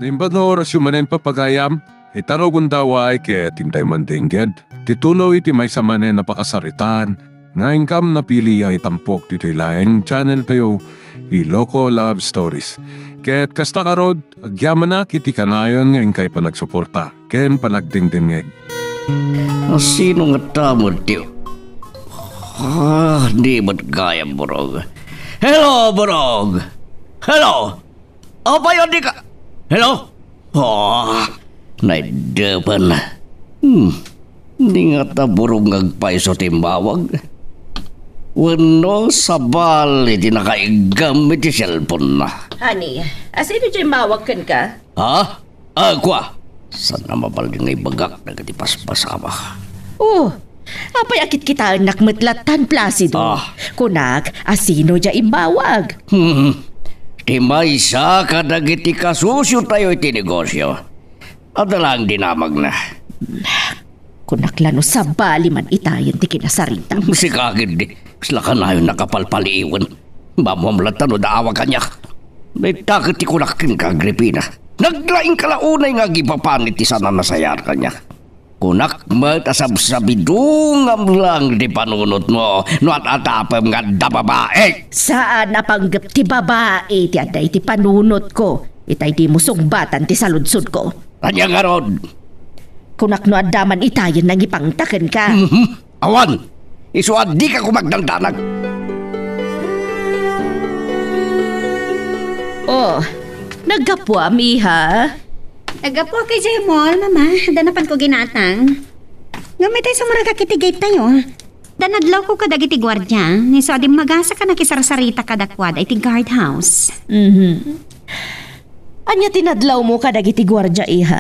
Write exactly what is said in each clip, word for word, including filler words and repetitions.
Naimbag nga orasyo manen, pagayam, ita rugonda, ket intay mandengngeg ti tuloy ti maysa manen a pakasaritaan nga inkam napili a itampok ditoy laeng channel tayo, Iloko Love Stories. Ket kasta ngarud, agyamanak iti kanayon nga inkay panagsuporta ken panagdengdengngeg. Asino ngata met ti, ah, di met gayam, Burog. Hello, Burog! Hello! Apay, adi ka? Hello? Ah, naiddepen. Hmm. Di ngata Burog nga agpayso ti imbawag. Wenno sabali ti nakaiggam iti cellphone-na. Honey, asino ti imbawag kenka? Ha? Ah, kua. Saan a mabalin nga ibagak dagiti paspasamak? Oh, apay a kitkitaennak met lattan, Placido? Ah. Kunak, asino diay imbawag? Hmm. Ti maysa kadagiti kasosiotayo iti negosio. Adda laeng dinamagna. Kunak la no sabali man itayen ti kinasaritam. Sika ketdi, kasla kanayon a kapalpaliiwen. Ammoam latta no daawa kaniak. Dayta ket ti kunak kenka, Agripina. Naglaingka la unay nga agipapan iti saan a nasayaat kaniak. Kunak met a sabsabidungam lang ti panunotmo no at-atapem nga adda babai. Saan a panggep ti babai ti adda iti panunotko. Itay dimo sungbatan ti saludsodko. Ania ngarud? Kunak no adda man itayen nangipangta kenka. Mhm. Awan! Isu a dika koma agdangdanag. Oh, naggapuam, iha? Naggapuak idiay mall, Mama. Adda napanko ginatang. Ngem itay sumuragak iti gate tayo. Adda nadlawko kadagiti guardia, isu a dimmagasakon a nakisarsarita kadakuada iti guardhouse. Mhm. Ania ti nadlawmo kadagiti guardia, iha?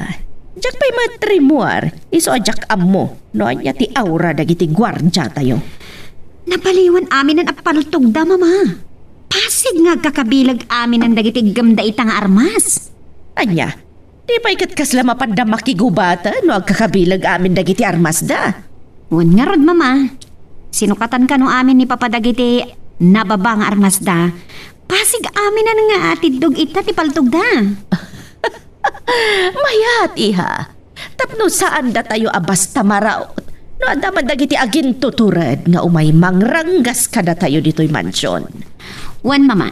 Diak pay met rimmuar, isu a diak ammo no ania ti aura dagiti guardiatayo. Napaliwan aminen a paltogda, Mama. Pasig nga agkakabileg aminen dagiti iggemda ita nga armas. Ania? Di pay ket kasla mapanda makigubatan no agkakabileg amin dagiti armasda? Wen ngarud, Mama. Sinukatan kano amin ni Papa dagiti nababa nga armasda. Pasig aminen nga atiddog ita ti paltogda. Mayat, iha. Tapno saandatayo a basta maraut no adda man dagiti agintutured nga umay mangranggas kadatayo ditoy mansion. Wen, Mama.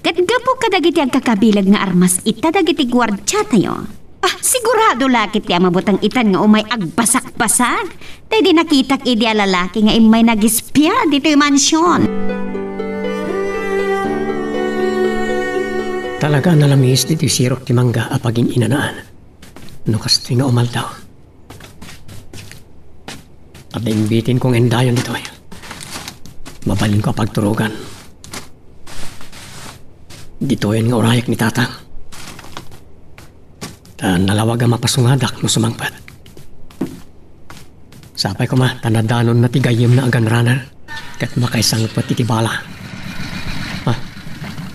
Ket gapu kadagiti agkakabileg nga armas ita dagiti guardiatayo, ah, sigurado la ket ti a mabuteng itan nga umay agbasakbasag daydi nakitak idi a lalaki nga immay nagispia ditoy mansion. Talaga a nalamiis ditoy sirok ti mangga a pagin-inanaan. No kastoy nga umaldaw, adda imbitenko nga indayon ditoy. Mabalinko a pagturogan. Ditoyen nga urayak ni Tatang. Ta nalawag a mapasungadak no sumangpet. Sapay koma ta nadanonna ti gayyemna a gun runner ket makaisangpet iti bala. Ah,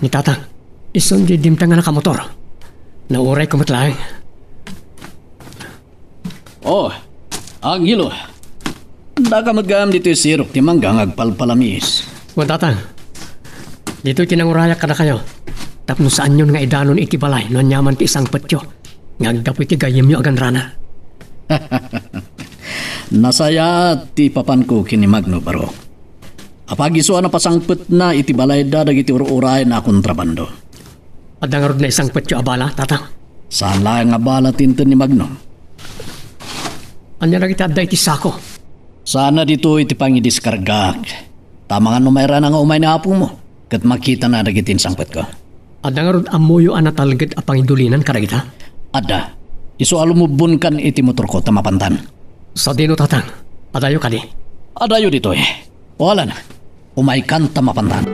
ni Tatang, isun diay dimteng a nakamotor. Naurayko met laeng. Oh, Angelo. Daka met gayam ditoy sirok ti mangga nga agpalpalamiis. Wen, Tatang. Ditoy ti nangurayak kadakayo. Tapno saanyon nga idanon iti balay no aniaman ti isangpetyo nga aggapu iti gayyemyo a gun runner. Nasayaat ti ipapanko ken ni Magno, Barok. Apag isu a napasangpetna iti balayda dagiti ur-urayen a kontrabando. Adda ngarud naisangpetyo a bala, Tatang? Saan laeng a bala ti inted ni Magno. Ania dagiti adda iti sako? Saanna ditoy ti pangidiskargaak. Ta amangan no mairana nga umay ni apomo ket makitana dagiti insangpetko. Adda ngarud ammoyo a natalged a pangidulinan kadagita? Adda. Isu a lumubbonkan iti motorko ta mapantan. Sadino, Tatang? Adayo kadi? Adayo ditoy. O Alan, umaykan ta mapantan.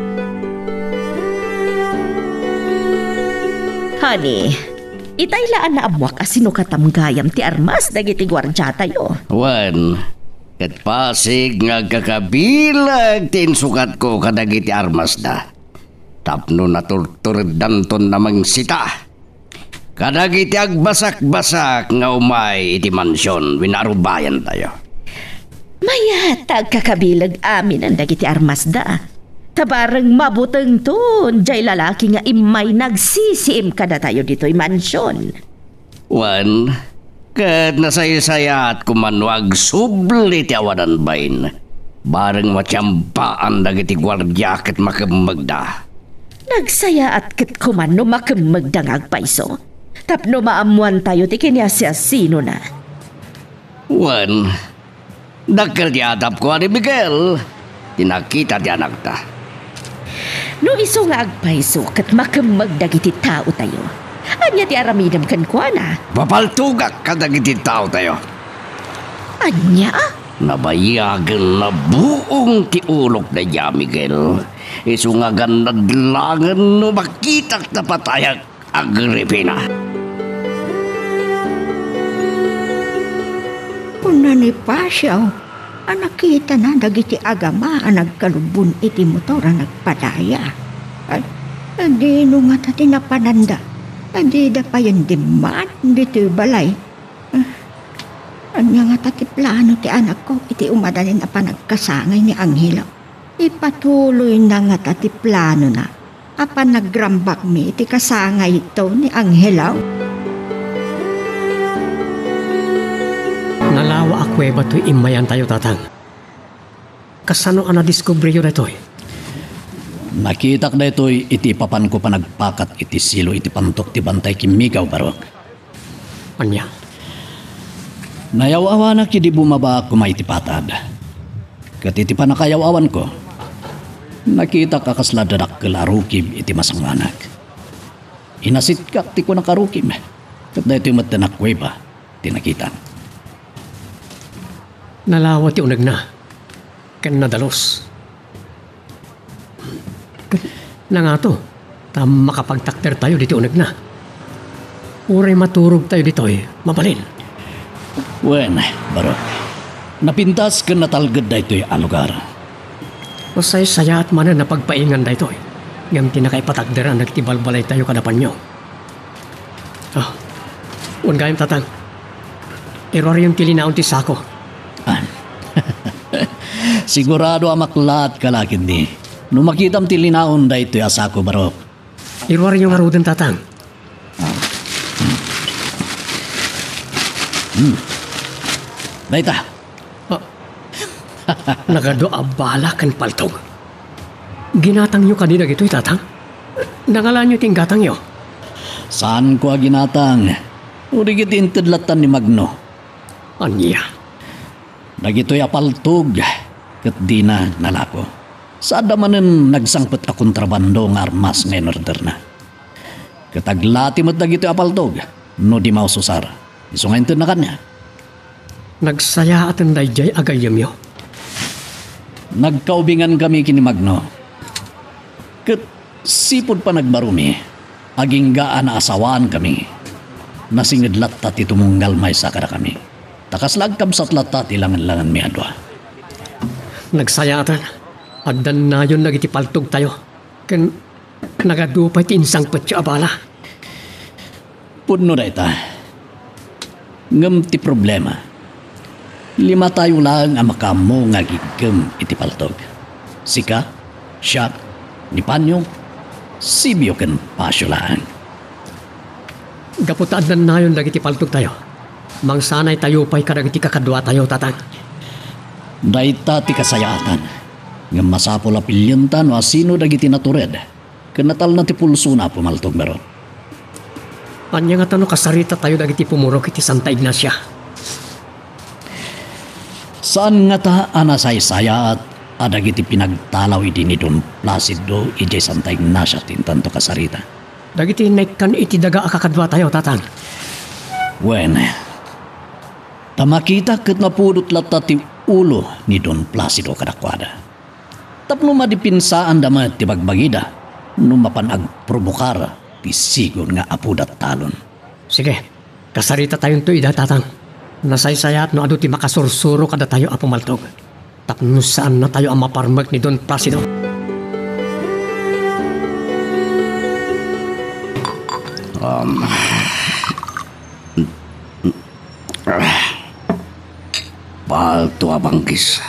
Honey, itay la a naammoak a sinukatam gayam ti armas dagiti guardiatayo. Wen, ket pasig nga agkakabileg ti insukatko kadagiti armasda. Tapno naturtureddanton a mangsita kadagiti agbasakbasak nga umay iti mansion wenno arubayantayo. Mayat ta agkakabileg aminen dagiti armasda. Ta bareng mabutengton, jay lalaki nga immay nagsisiim kadatayo ditoy mansion. Wen, ket nasaysayaat koma no agsubli ti awanan bain. Bareng matiambaan dagiti guardia ket makemmegda. Nagsayaat ket koma no makemmegda nga agpayso, tapno maammoantayo ti kiniasiasinona. Wen, dakkel ti adapko a ni Miguel, ti nakita ti anakta. No isu nga agpayso ket makemmeg dagiti taotayo, ania ti aramidem kenkuana? Papaltogak kadagiti taotayo. Ania? Nabayagen na buong ti ulok daydiay a Miguel. Isu nga gannad langen no makitak ta patayak. Agripina. Kuna ni Pasio a nakitana dagiti agama a nagkalubbon iti motor a nagpadaya. Ay, adino ngata ti napananda? Adida payen dimmaat ditoy balay. Ah, ania ngata ti plano ti anakko iti umadanin a panagkasangay ni Angelo? Ipatuloyna ngata ti planona a panagrambakmi iti kasangayto ni Angelo? Nalawa a kuweba toy immayantayo, Tatang. Kasano a nadiskubriyo daytoy? Nakitak daytoy iti ipapanko panagpakat iti silo iti pantok ti bantay kimmigaw, Barok. Ania? Nayaw-awanak idi bumabaak koma iti patad. Ket iti pannakayaw-awanko, nakitak a kasla dadakkel a rukib iti masangoanak. Inasitkak ti kunak a rukib, ket daytoy met ti nakuweba ti nakitak. Nalawa ti unegna, ken nadalus. Nangato, ta makapagtakdertayo ditoy unegna. Uray maturogtayo ditoy, mabalin. Wen, Barok. Napintas ken natalged daytoy a lugar. Masaysayaat manen a pagpaingan daytoy, ngem ti nakaipatakderan dagiti balbalaytayo kada panio. Ah, wen gayam, Tatang. Iruaryon ti linaon ti sako. Ah. Sigurado a maklaat ka la ketdi no makitam ti linaon daytoy a sako, Barok. Iruaryo ngaruden, Tatang. Ah. Hmm. Dayta. Ah. Nagadu a bala ken paltog. Ginatangyo kadi dagitoy, Tatang? Nangalaanyo ti inggatangyo? Saanko a ginatang. Uray ket inted lattan ni Magno. Ania? Dagitoy a paltog ket dina nalako. Saanda manen nagsangpet a kontrabando nga armas nga inorderna. Ket aglati met dagitoy a paltog no di maususar. Isu nga intedna kaniak. Nagsayaaten daydiay a gayyemyo. Nagkaubingankami ken ni Magno. Ket sipud panagbaromi, agingga a naasawaankami, nasinged latta ti tumunggal maysa kadakami. Ta kasla agkabsat latta ti langenlangenmi a dua. Nagsayaaten, addannayon dagiti paltogtayo, ken nagadu pay ti insangpetyo a bala. Pudno dayta. Ngem ti problema, limatayo laeng a makaammo nga agiggem iti paltog. Sika, siak, ni Panyo, Sibio ken Pasio laeng. Gapu ta addannayon dagiti paltogtayo, mangsanaytayo pay kadagiti kakaduatayo, Tatang. Dayta ti kasayaatan. Ngem masapul a pilienta no asino dagiti natured ken natalna ti pulsona a pumaltog, Barok. Ania ngata no kasaritatayo dagiti pumurok iti Santa Ignacia? Saan ngata a nasaysayaat a dagiti pinagtalaw idi ni Don Placido idiay Santa Ignacia ti intanto kasarita? Dagiti naikkan iti daga a kakaduatayo, Tatang. Wen, ta makita ket napudot latta ti ulo ni Don Placido kadakuada. Tapno madipinsaanda met ti bagbagida no mapan agprobokar ti sigun nga apoda talon. Sige, kasaritatayon ida, Tatang. Nasaysayaat no adu ti makasursuro kadatayo a pumaltog. Tapno saannatayo a maparmek ni Don Placido. Um, palto a bangkis.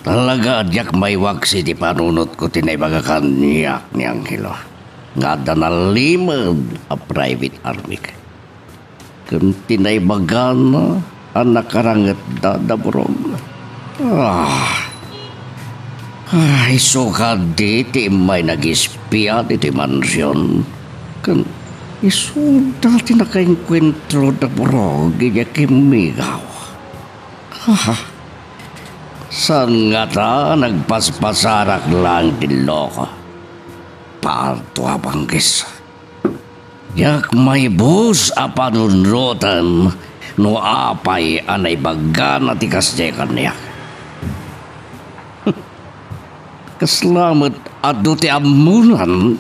Talaga a diak maiwaksi ti panunotko ti naibaga kaniak ni Angelo nga adda nalimed a private army ken ti naibagana a nakarangetda da Burog. Ah. Ah, isu kadi ti immay nagispia ditoy mansion. Ken isuda ti nakaengkuentro da Burog idiay kimmigaw. Ah, saan ngata nagpaspasarak laeng ti loko. Parto a bangkis. Diak maibus a panunoten no apay a naibagana ti kasdiay kaniak. Kasla met adu ti ammonan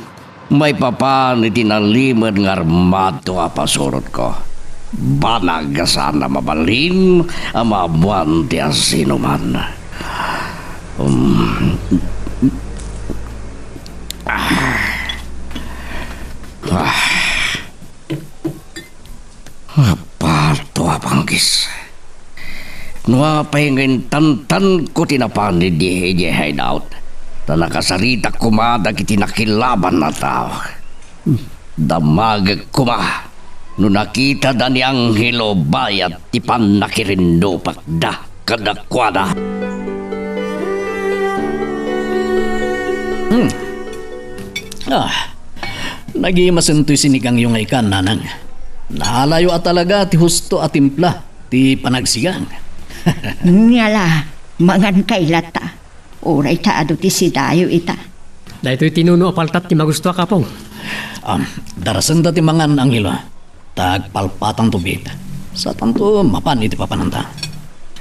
maipapan iti nalimed nga armadto a pasurotko. Banag a saan a mabalin a maammoan ti asinoman. Um, ah. Ah. Apato a panggis. No apay nga intantanko ti napan idi idiay hideout, ta nakasaritak koma dagiti nakilaban a tao. Damagek koma no nakitada ni Angelo bayat ti pannakirinnupakda kadakuada. Hmm. Ah, nagimasen toy sinigangyo nga ikan, nanang. Naalayo a talaga ti husto a timpla ti panagsigang. Ngala, mangan kay latta. Uray ta adu ti sidayo ita. Daytoy tinuno a paltat ti magustuak, Apong. Ah, darasenda ti mangan, Angelo. Ta agpalpatanto biit. Satanto mapan iti papananta.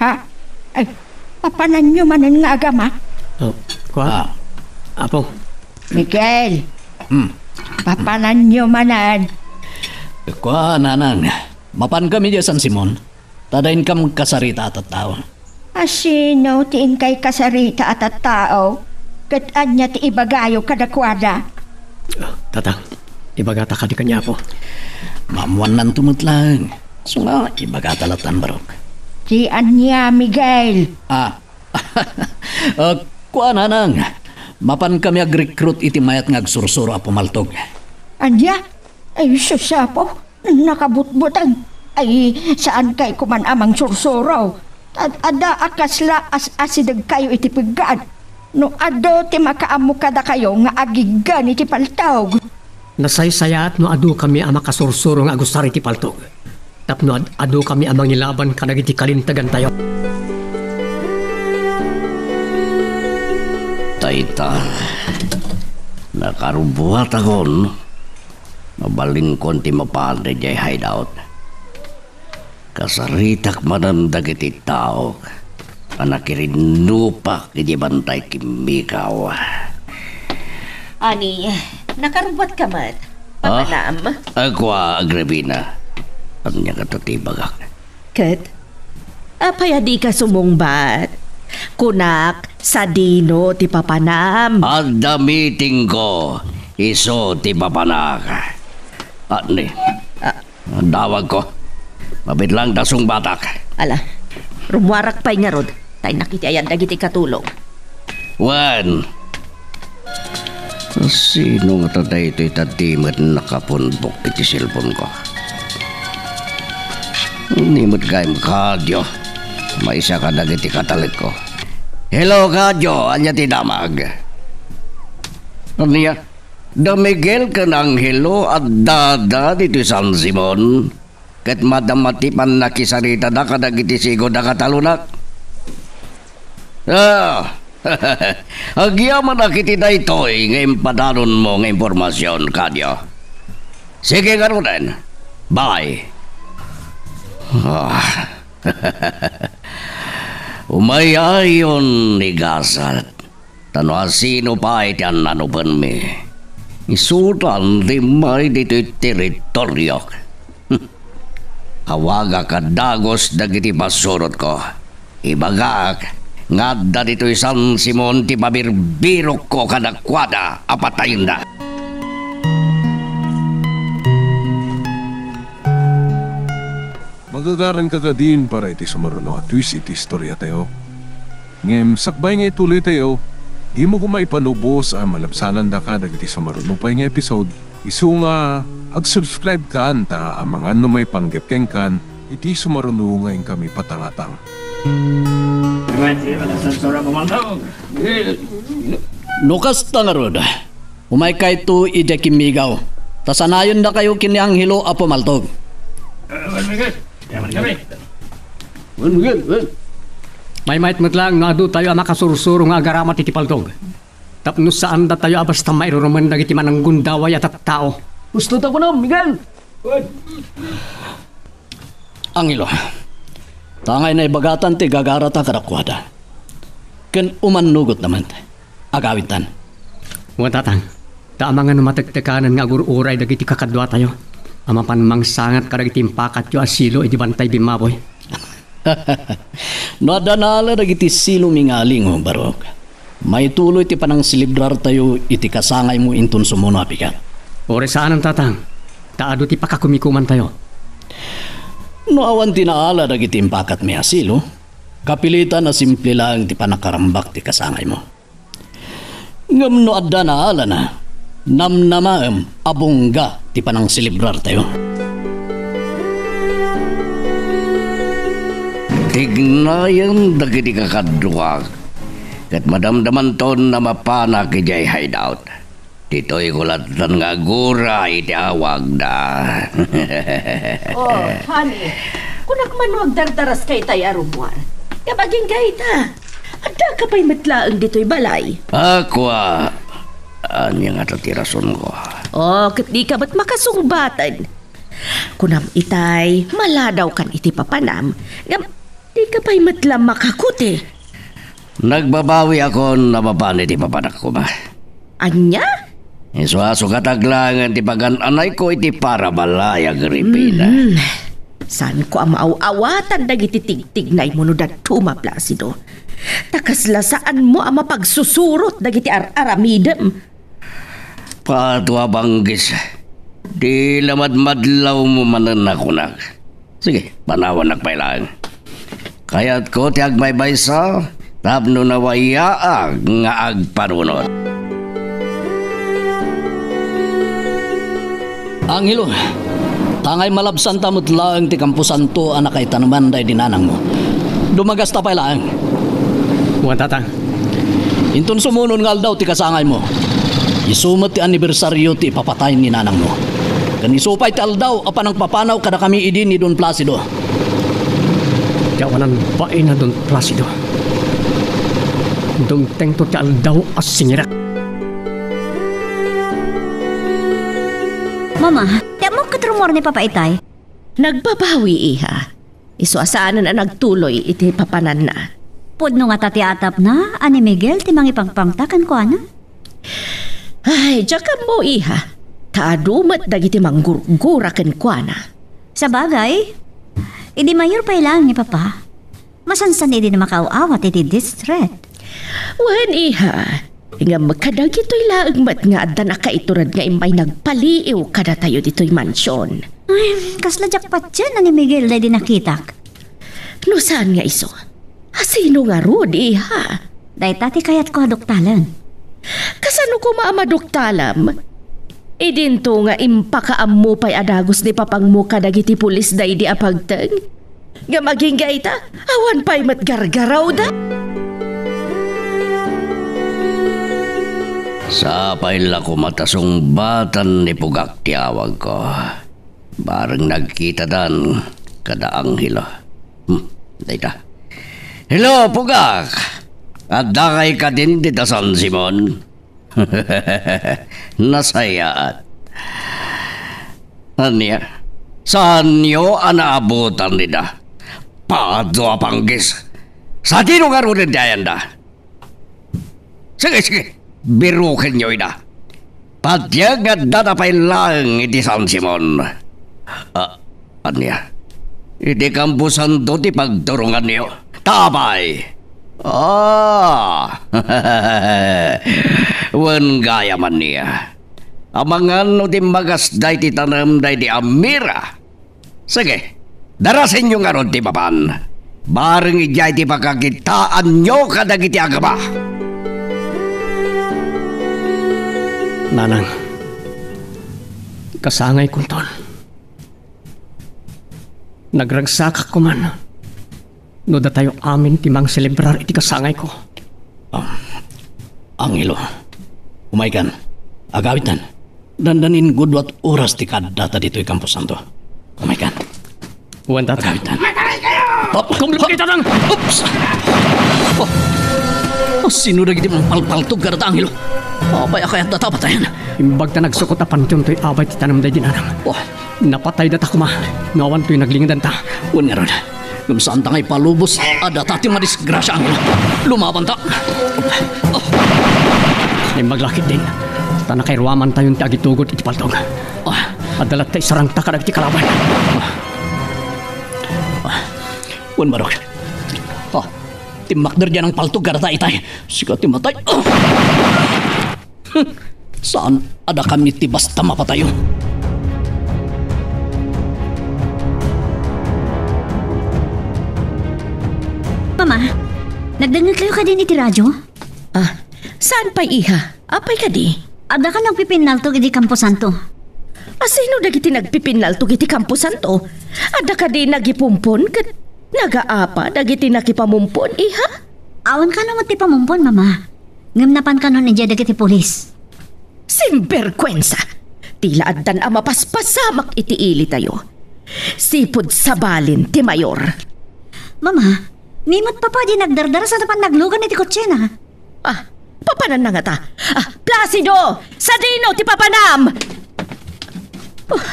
Ha? Ay, papananyo manen nga agama? Oh, kua? Ah. Apo. Miguel. Hmm. Papananyo manen. Kua, nanang. Mapan kami diay San Simon. Ta adda inkam kasarita a tattao. Asino ti inkay kasarita a tattao? Ket ania ti ibagayo kadakuada? Ah, Tatang, ibagata kadi kaniapo. Maammoannanto met laeng. Isu nga, ibagata lattan, Barok. Ti ania, Miguel? Ah. Ah, kua, nanang. Mapan kami ag-recruit iti mayat nga agsursuro a pumaltog. Ania? Ay, sus, Apo. Nakabutbuteng. Ay, saankay koman a mangsursuro. Ad-, adda a kasla as-, asidegkayo iti peggad. No adu ti makaammo kadakayo nga agiggan iti paltog. Nasaysayaat no adukami a makasursuro nga agusar iti paltog. Tapno ad-, adukami a mangilaban kadagiti kalintegantayo. Tayta, nakarubbuatakon. Mabalinkon ti mapan idiay hideout. Kasaritak manen dagiti taok a nakirinnupak iti bantay kimmigaw. Ani, nakarubbuatka met? Ah? Papanam? Agkua, Agripina. Ania ngata ti ibagak? Ket, apay a dika sumungbat? Kunak, sadino ti papanam? Adda meetingko, isu ti papanak. Ani? Ah. Dawagko. Mabiit laeng ta sungbatak. Ala, rummuarak pay ngarud, ta innak iti ayan dagiti katulong. Wen, sino ngata daytoy ta di met nakapunbok iti cellphone-ko? Ni met gayam, Kadio. Maysa kadagiti katalekko. Hello, Kadio. Ania ti damag? Ania? Da Miguel ken Angelo addada ditoy San Simon. Ket madama ti pannakisaritada kadagiti sigud a katalonak. Ah, agyamanak iti daytoy nga impadanonmo nga impormasion, Kadio. Sige ngaruden. Bye. Ah. Umayayon ni Gasat. Ta no asino pay ti annanupenmi, isudan ti immay ditoy teritoriok. Awagak a dagus dagiti pasurotko. Ibagak nga adda ditoy San Simon ti pabirbirokko kadakuada a patayenda. Magagaranka kadin para iti sumaruno a twist iti istoriatayo. Ngem sakbay nga ituloytayo, dimo koma ipanubos a malabsanandaka dagiti sumaruno pay nga episode, isu nga ag-subscribe kan ta amangan no maipanggep kenkan iti sumaruno nga inkami patangatang. No kasta ngarud, umaykayto idiay kimmigaw, ta sanayendakayo ken ni Angelo a pumaltog. Wen, wen, wen. Maymayat met laeng no adu tayo a makasursuro nga agaramat iti paltog. Tapno saandatayo a basta mairurumen dagiti mananggundaway a tattao. Husto ta kunam, Miguel! Angelo, tangay naibagatan ti gagarata kadakuada. Ken umannugotna met. Agawidtan. Wen, Tatang, ta amangan no matektekanen nga agur-uray dagiti kakaduatayo a mapan mangsangat kadagiti impakatyo a silo iti bantay bimmaboy. No adda naala dagiti silo mi nga alingo, Barok, maituloy ti panangselebrartayo iti kasangaymo inton sumuno a bigat. Uray saanen, Tatang, ta adu ti pakakumikumantayo. No awan ti naala dagiti impakatmi a silo, kapilitan a simple laeng ti panakarambak ti kasangaymo. Ngem no adda naalana, namnamaem a bungga ti panangselebrartayo. Tignayen dagiti kakaduak ket madamdamanton a mapanak idiay hideout. Ditoy kulattan nga agura iti awagda. Oh, honey, kunak man no agdardaras kaytay a rummuar. Ngem agingga ita. Addaka pay met laeng ditoy balay. Ako a, ania ngata ti rasonko? Oh, ket dika met makasungbaten. Kunam itay, maladaw kan iti papanam. Ngem, dika pay met la makakuti. Nagbabawiakon a mapan iti papanak koma. Ania? Isu a sukat aglaengen ti pagan-anayko iti para balay, Agripina. Mm. Saanko a maaw-awatan dagiti tigtignaymo no dadduma, Placido. Ta kasla saanmo a mapagsusurot dagiti ar-aramidem. Pato a banggis. Di la madmadlawmo manen a kunak. Sige, panawannak pay laeng. Kayatko ti agbaybaysa tapno nawayaak nga agpanunot. Angelo, tangay malabsanta met laeng ti kamposanto a nakaitaneman daydi nanangmo. Dumagasta pay laeng. Wen, Tatang. Inton sumunon nga aldaw ti kasangaymo, isu met ti anibersario ti ipapatay ni nanangmo. Ken isu pay ti aldaw a panangpapanaw kadakami idi ni Don Placido. Ti awanan bain a Don Placido. Dumtengto ti aldaw a singirak. Mama, ti ammok ket rummuar ni Papa itay? Nagbabawi, iha. Isu a saanen a nagtuloy iti papananna. Pudno ngata ti atapna a ni Miguel ti mangipangpangta kenkuana? Ay, diak ammo, iha. Ta adu met dagiti manggurgura kenkuana. Sabagay, idi mayor pay laeng ni Papa, masansan idi na makaaw-awat iti district. Wen, iha. Ngem kadagitoy laeng met nga adda nakaitured nga immay nagpaliiw kadatayo ditoy mansion. Ay, kasla diak patien a ni Miguel daydi nakitak. No saan nga isu, a sino ngarud, iha? Dayta ti kayatko a duktalen. Kasano koma a maduktalam? Idinto nga impakaammo pay a dagus ni papangmo kadagiti pulis daydi a pagteng? Ngem agingga ita, awan pay met gargarawda. Sapay la koma ta sungbatan ni Pugak ti awagko. Bareng nagkitadan kada Angelo. Hmm, dayta. Hello, Pugak! Addakay kadin dita San Simon? Nasayaat. Ania? Saanyo a naabutan dida? Pado a panggis! Sadino ngaruden ti ayanda? Sige, sige, birukenyo ida. Patiek nga addada pay laeng iti San Simon. Ah, ania? Iti kamposanto ti pagturonganyo. Tapay! Ah! Wen gayam ania. Amangan no timmagasda iti tanem daydi a mira. Sige, darasenyo ngarud ti papan. Bareng idiay ti pakakitaanyo kadagiti agama. Nanang, kasangaykonton. Nagragsakak koman no datayo amin ti mangselebrar iti kasangayko. Ah, Angelo, umaykan. Agawidtan. Dandanin gudua ti oras ti kaaddata ditoy Camposanto. Umaykan. Wen, Tata. Agawidtan. Hop, hop, hop. Oops! Oh, oh, sino dagiti mangpalpaltog kadata, Angelo? Apay a kayatda ta patayen? Imbag ta nagsukot a pantion toy abay ti tanem daydi nanang. Oh. Napatayda ta koma no awan toy naglingedan ta. Wen ngarud, ngem saan ta nga ipalubos a data ti madisgrasia, Angelo. Lumabanta. Oh. Imbag la ketdin, ta nakairuamantayon ti agitugod iti paltog. Ah. Adda latta isarangta kadagiti kalaban. Ah. Ah. Wen, barok. Ah. Timmakder diay nangpaltog kadata itay. Sika ti matay. Ah. Hmm. Saan a dakami ti basta mapatayo. Mama, nagdengngegkayo kadin iti radio? Ah, saan pay, iha? Apay kadi? Adda kan nagpipinnaltog iti Camposanto. A, sino dagiti nagpipinnaltog iti Camposanto? Adda kadi nagipumpon ket nagaapa dagiti nakipamumpon, iha? Awan kano met ti pamumpon, Mama. Ngem napan kanon idiay dagiti pulis. Simberkuensa! Ti la addan a mapaspasamak iti ilitayo. Sipud sabalin ti mayor. Mama, ni met Papa di nagdardara sa napan naglugan iti kotsena. Ah, papananna ngata? Ah, Placido! Sadino ti papanam? Oh.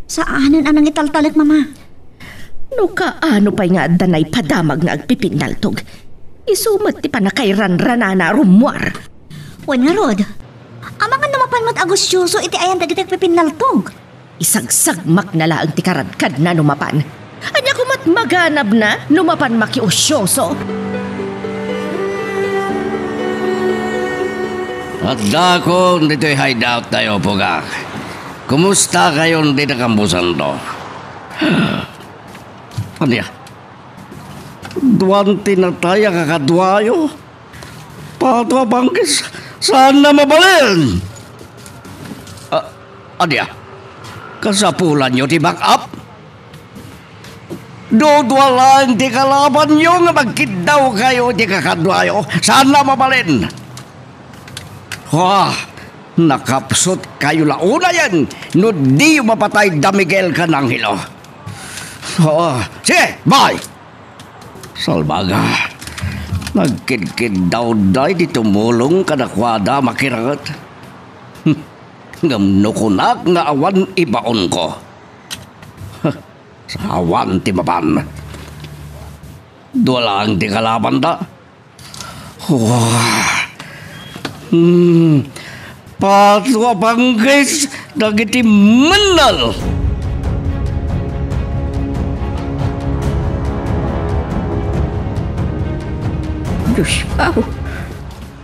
Saanen a nangitaltalek, Mama. No kaano pay nga adda naipadamag nga agpipinnaltog, isu met ti pannakairanranana a rummuar. Wen ngarud, amangan no mapan met a gusyoso iti ayan dagiti agpipinnaltog. Isagsagmakna laeng ti karadkadna no mapan. Ania koma't maganabna no mapan makiusyoso? Addakon ditoy hideout tayo, Pugak. Kumusta kayon dita Camposanto? Ania? Duan ti natay a kakaduayo? Pato a bangkis, saanna mabalin? Ah, ania? Kasapulanyo ti back up? Dudua laeng ti kalabanyo nga magkiddawkayo iti kakaduayo. Saanna mabalin? Wah, nakapsutkayo la unayen no diyo mapatay da Miguel ken Angelo. Oo, sige, bye! Salbaga, nagkidkiddawda iti tumulong kadakuada a makiranget. Ngem no kunak nga awan ibaonko, awan ti mapan. Dua laeng ti kalabanda. Wah. Hmm. Pato a bangkis dagiti mennel. Diosko,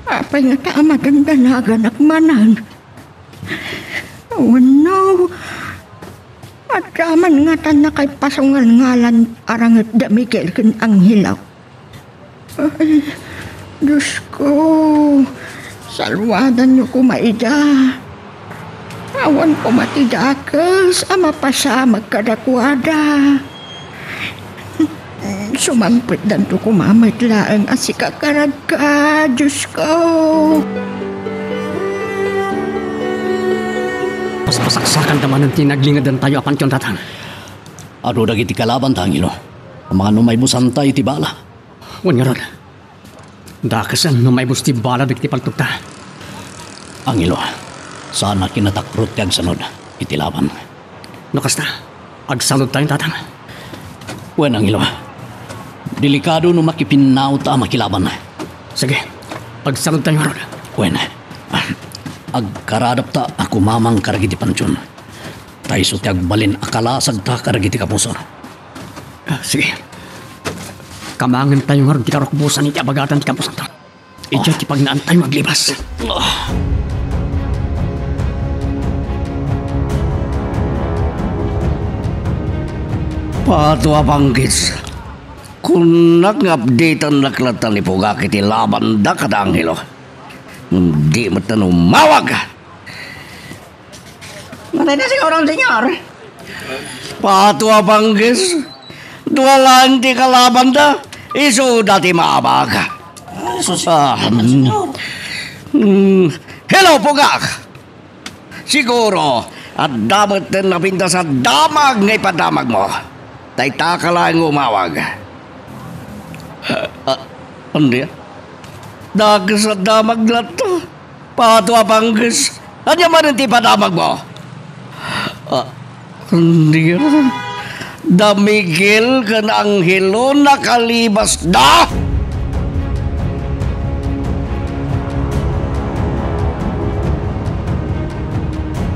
apay ngata a madandanaganak manen? Wenno, adda man ngata nakaipasungalngalan a ranget da Miguel ken Angelo? Ay, Diosko, salwadanyo koma ida. Awan koma ti dakes a mapasamak kadakuada. Sumangpetdanto koma met laeng a sika karadka, Diosko. Paspasaksakanta manen ti naglingedantayo a pantion, Tatang. Adu dagiti kalabanta, Angelo. Amangan no maibusanta iti bala. Wen ngarud, dakesen no maibus ti bala dagiti paltogta. Angelo, saan a kinatakrot ti agsanud iti laban. No kasta, agsanudtayon, Tatang. Wen, Angelo, delikado no makipinnawta a makilaban. Sige, agsanudtayo ngarud. Wen, agkaradapta a kumamang kadagiti pantion. Ta isu ti agbalin a kalasagta kadagiti kapuso. Ah, sige. Kamangentayo ngarud ti karukbusan iti abagatan ti kampusanto. Idiay ti pagnaantayo nga aglibas. Ah. Pato a panggis. Kunnak nga updateannak latta ni Pugak iti labanda kada Angelo. Di met umawag. Matay na siguro, senyor. Pato a panggis. Dua laeng ti kalabanda. Isuda ti maabag. Ay, sus-, Ah, mm. Senyor. Mm. Hello, Pugak. Siguro, adda met napintas a damag nga ipadamagmo. Dayta ka laeng umawag. Ah, ania? Dakes a damag latta. Pato a panggis. Ania manen ti ipadamagmo? Ah, ania? Da Miguel ken Angelo nakalibasda?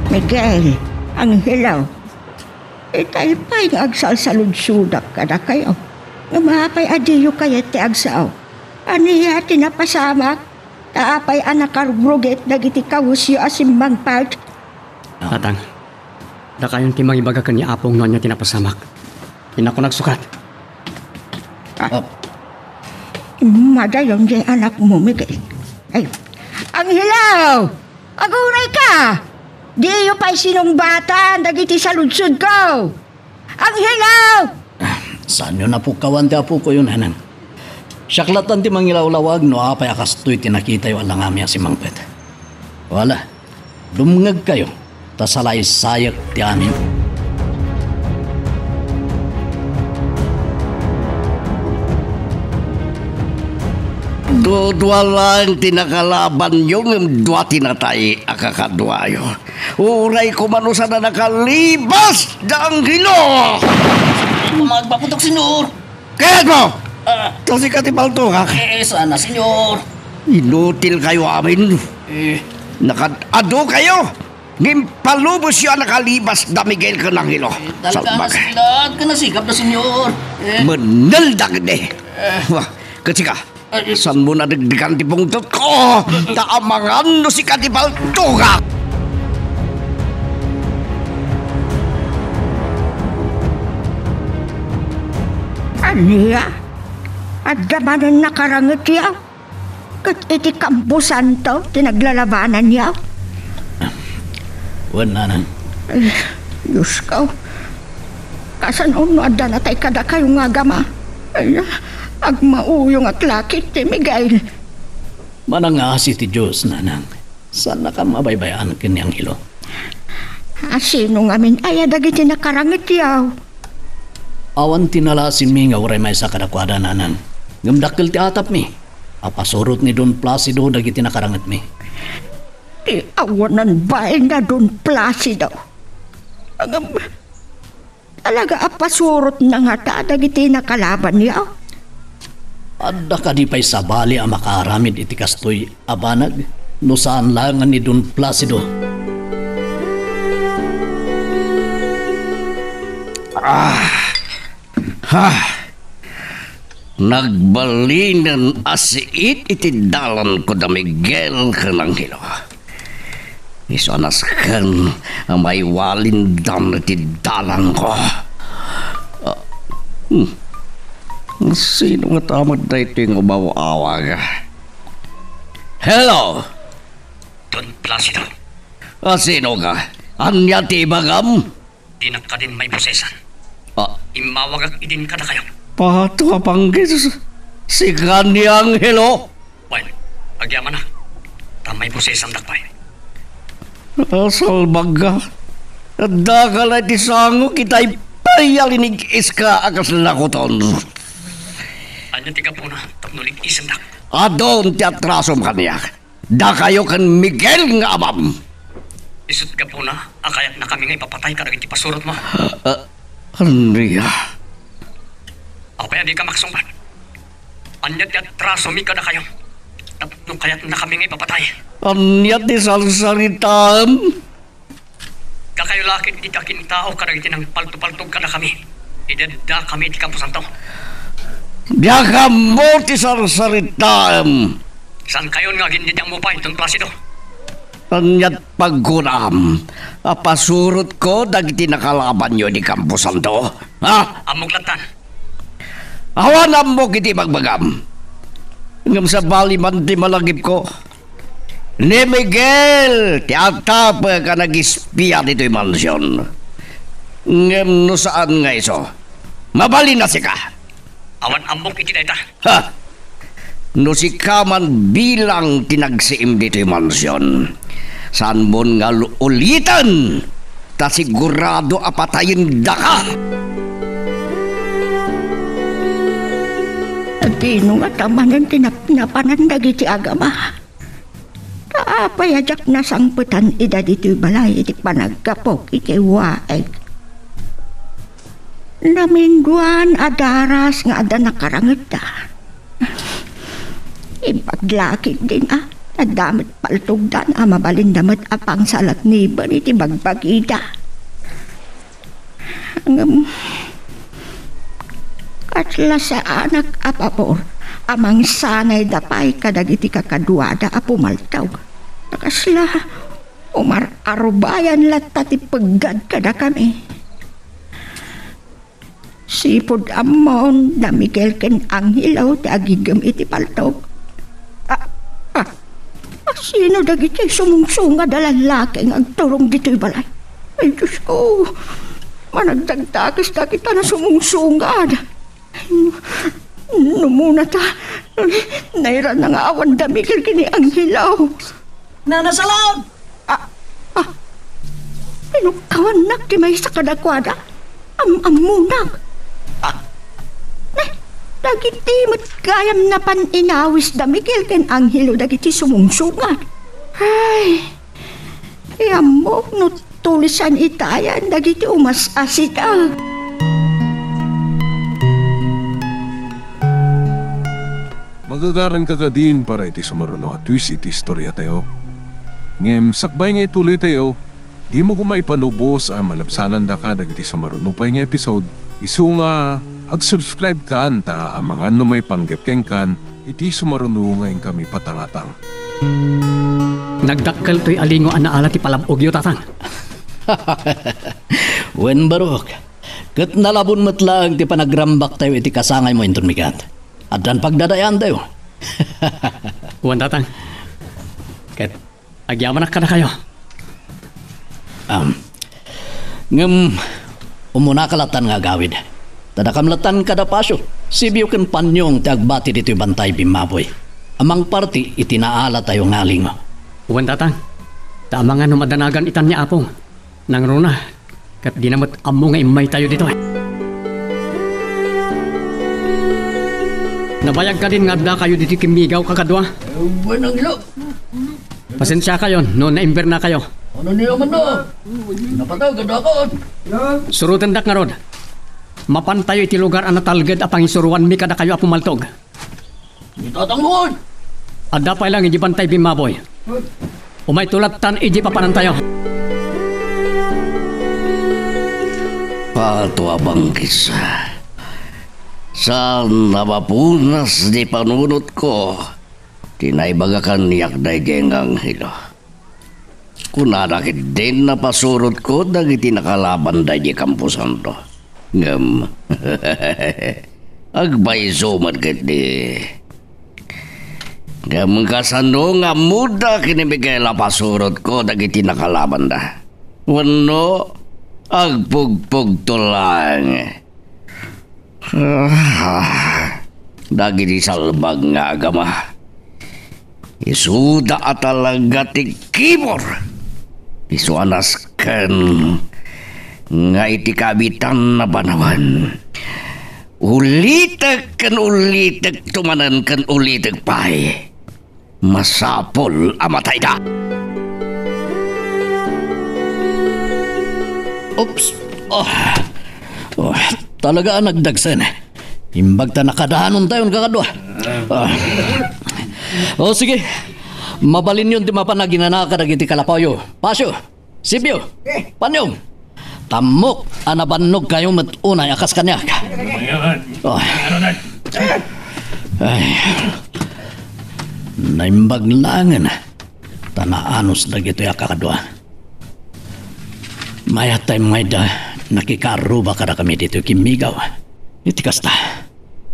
Miguel, Angelo, itay pay nga agsalsaludsodak kadakayo. Ngem apay a diyo kayat ti agsao? Ania ti napasamak? Ta apay a nakarugrugit dagiti kawesyo a simmangpet? Tatang, dakayon ti mangibaga ken ni Apong no ania ti napasamak. Innak nagsukat. Ah. Oh. Madayon ti anakmo, Miguel. Ay, Angelo! Aguray ka! Diyo pay sinungbatan dagiti saludsodko! Angelo! Ah, saanyo napukkawan ti apokoyo, nanang? Siak lattan ti mangilawlawag no apay a kastoy ti nakitayo a langami a simmangpet. Wala, dumngegkayo, ta salaysayek ti amin. Dudua laeng ti nakalabanyo ngem dua ti natay a kakaduayo. Uray koma no saan a nakalibas da Angelo! Magpaputok, senyor. Kayatmo! Ah. Ta sika ti paltogak. Eh, sana, senyor. Inutilkayo amin. Eh. Nakad-adukayo. Ngem palubosyo a nakalibas da Miguel ken Angelo. Eh, talaga, salbag. Nasiglat ken nasikap da, senyor. Eh. Menelda ketdi. Eh. Wah, ket sika, Ay, saanmo nadegdegan ti pungtotko, ta amangan no sika ti paltogak. Ania? Adda manen nakarangetyo? Ket iti kamposanto ti naglalabananyo? Wen, nanang. Ay, Diosko. Kasano no adda natay kadakayo nga agama? Ay, agmauyongat la ketdi, Miguel. Manangngaasi ti Dios, nanang. Saannakam a baybay-an ken ni Angelo. A, sino ngamin aya dagiti nakarangetyo? Awan ti nalaasimi nga uray maysa kadakuada, nanang. Ngem dakkel ti atapmi. Apasurot ni Don Placido dagiti nakarangetmi. Ti awanan bain a Don Placido. Ngem, talaga a pasurotna ngata dagiti nakalabanyo? Adda kadi pay sabali a makaaramid iti kastoy a banag no saan laengen ni Don Placido? Ah! Ha! Nagbalinen a siit iti dalanko da Miguel ken Angelo. Isu a nasken a maiwalindan iti dalanko. Ah, hmm. Sino ngata met daytoy nga umaw-awag? Hello! Don Placido. Ah, sino ka? Ania ti ibagam? Dinak kadin maibusesan. Ah. Immawagak idin kadakayo. Pato a panggis. Sika ni Angelo. Wen, agyamanak. Ta maibusesandak pay. Ah, salbag ka. Adda ka la iti sangok itay pay a linig-iska a kas lakuton. Ania ti gapuna tapno lig-isendak? Adun ti atrasom kaniak. Dakayo ken Miguel nga amam. Isut' gapuna a kayatnakami nga ipapatay kadagiti pasurotmo. Ah, ania? Apay a dika maksungbat? Ania ti atrasomi kadakayo tapno kayatnakami nga ipapatay? Ania ti sarsaritaem? Dakayo la ket ti kakintao kadagiti nangpaltopaltog kadakami idi addakami iti kamposanto. Diak ammo ti sarsaritaem. Saankayon nga agindi ti ammo pay, Don Placido? Ania't pagkunam a pasurotko dagiti nakalabanyo idi kamposanto? Ha? Ammok lattan. Awan ammok iti bagbagam. Ngem sabali man ti malagipko, ni Miguel ti atapek a nag-espia ditoy mansion. Ngem no saan nga isu, mabalin a sika. Awan ammok iti dayta. Ha! No sika man bilang ti nagsiim ditoy mansion, saanmon nga ul-, uliten, ta sigurado a patayendaka. Dino nga tamanen ti napnapanan dagiti agama. Ta apay a diak nasangpetan ida ditoy balay iti panaggapu iti waig? Naminduan a daras nga adda nakarangedda. Imbag la ketdin a, adda met paltogdan a mabalinda met a pangsalatniben iti bagbagida. Ngem, kasla saanak a pabor a mangsanayda pay kadagiti kakaduada a pumaltog. Ta kasla umar-arubayan latta ti peggad kadakami. Sipud ammon da Miguel ken Angelo ti agigem iti paltog. A, a, a, sino dagiti sumungsungad a lallaki nga agturong ditoy balay? Ay, Diosko, managdagdakes dagita nasumungsungad. No muna ta, nairana nga awan da Miguel ken ni Angelo. Nana Salon! Ah, ah. Pinukkawannak ti maysa kadakuada. Am-ammonak. Ah. Nah, dagiti met gayam napan inawis da Miguel ken Angelo dagiti sumungsungad. Ay, iyammok no tulisan itayan dagiti umas-asida. Magagaranka kadin para iti sumaruno a twist iti istoriatayo. Ngem sakbay nga ituloytayo, dimo koma ipanubos a malabsanandaka dagiti sumaruno pay nga episode. Isu nga, ag-subscribe kan ta amangan no maipanggep kenkan iti sumaruno nga inkami patangatang. Nagdakkel toy alingo a naala ti palab-ogyo, Tatang. Wen, barok. Ket nalabon met laeng ti panagrambaktayo iti kasangaymo inton bigat. Addan pagdadayaantayo. Wen, Tatang. Ket agyamanak kadakayo. Am, ngem, umunaka lattan nga agawid. Ta dakam lattan kada Pasio, Sibio ken Panyong ti agbati ditoy bantay bimmaboy a mangparti iti naalatayo nga alingo. Wen, Tatang. Ta amangan no madanagan itan ni Apong. Nangruna, ket dina met ammo nga immaytayo ditoy. Nabayagka din nga addakayo ditoy kimmigaw, kakadua? Wen, Angelo. Pasensiakayon no naimbernakayo. Ano niyo man na? Napatay, gadakon. Surotendak ngarud. Mapantayo iti lugar a natalged a pangisuroanmi kadakayo a pumaltog. Itatangol! Adda pay lang iti bantay bimmaboy. Umayto lattan iti papanantayo. Pato a bangkis. Saan a mapunas ti panunotko ti naibaga kaniak daydiay nga anghelo. Kunana ketdin a pasurotko dagiti nakalabanda idiay kamposanto. Ngem, agpayso met ketdi. Ngem kasano nga ammoda ken ni Miguel a pasurotko dagiti nakalabanda? Wenno, agpugpugto laeng. Ah, dagiti salbag nga agama, isuda a talaga ti kibor. Isu a nasken nga iti kaabitan a panawen, ulitek ken ulitek to manen ken ulitek pay. Masapul a matayda. Oops. Oh. Oh, talaga a nagdagsen. Imbag ta nakadanon tayon kakadua. Ah. O, sige. Mabalinyon ti mapan a ginana kadagiti kalapawyo. Pasio. Sibio, Panyong, tammok a nabannogkayo met unay a kas kaniak. Oh. Ay. Naimbag laengen. ta naanus dagitoy a kakadua. Mayat tay mayda nakikaarruba kadakami ditoy kimmigaw. Iti kasta,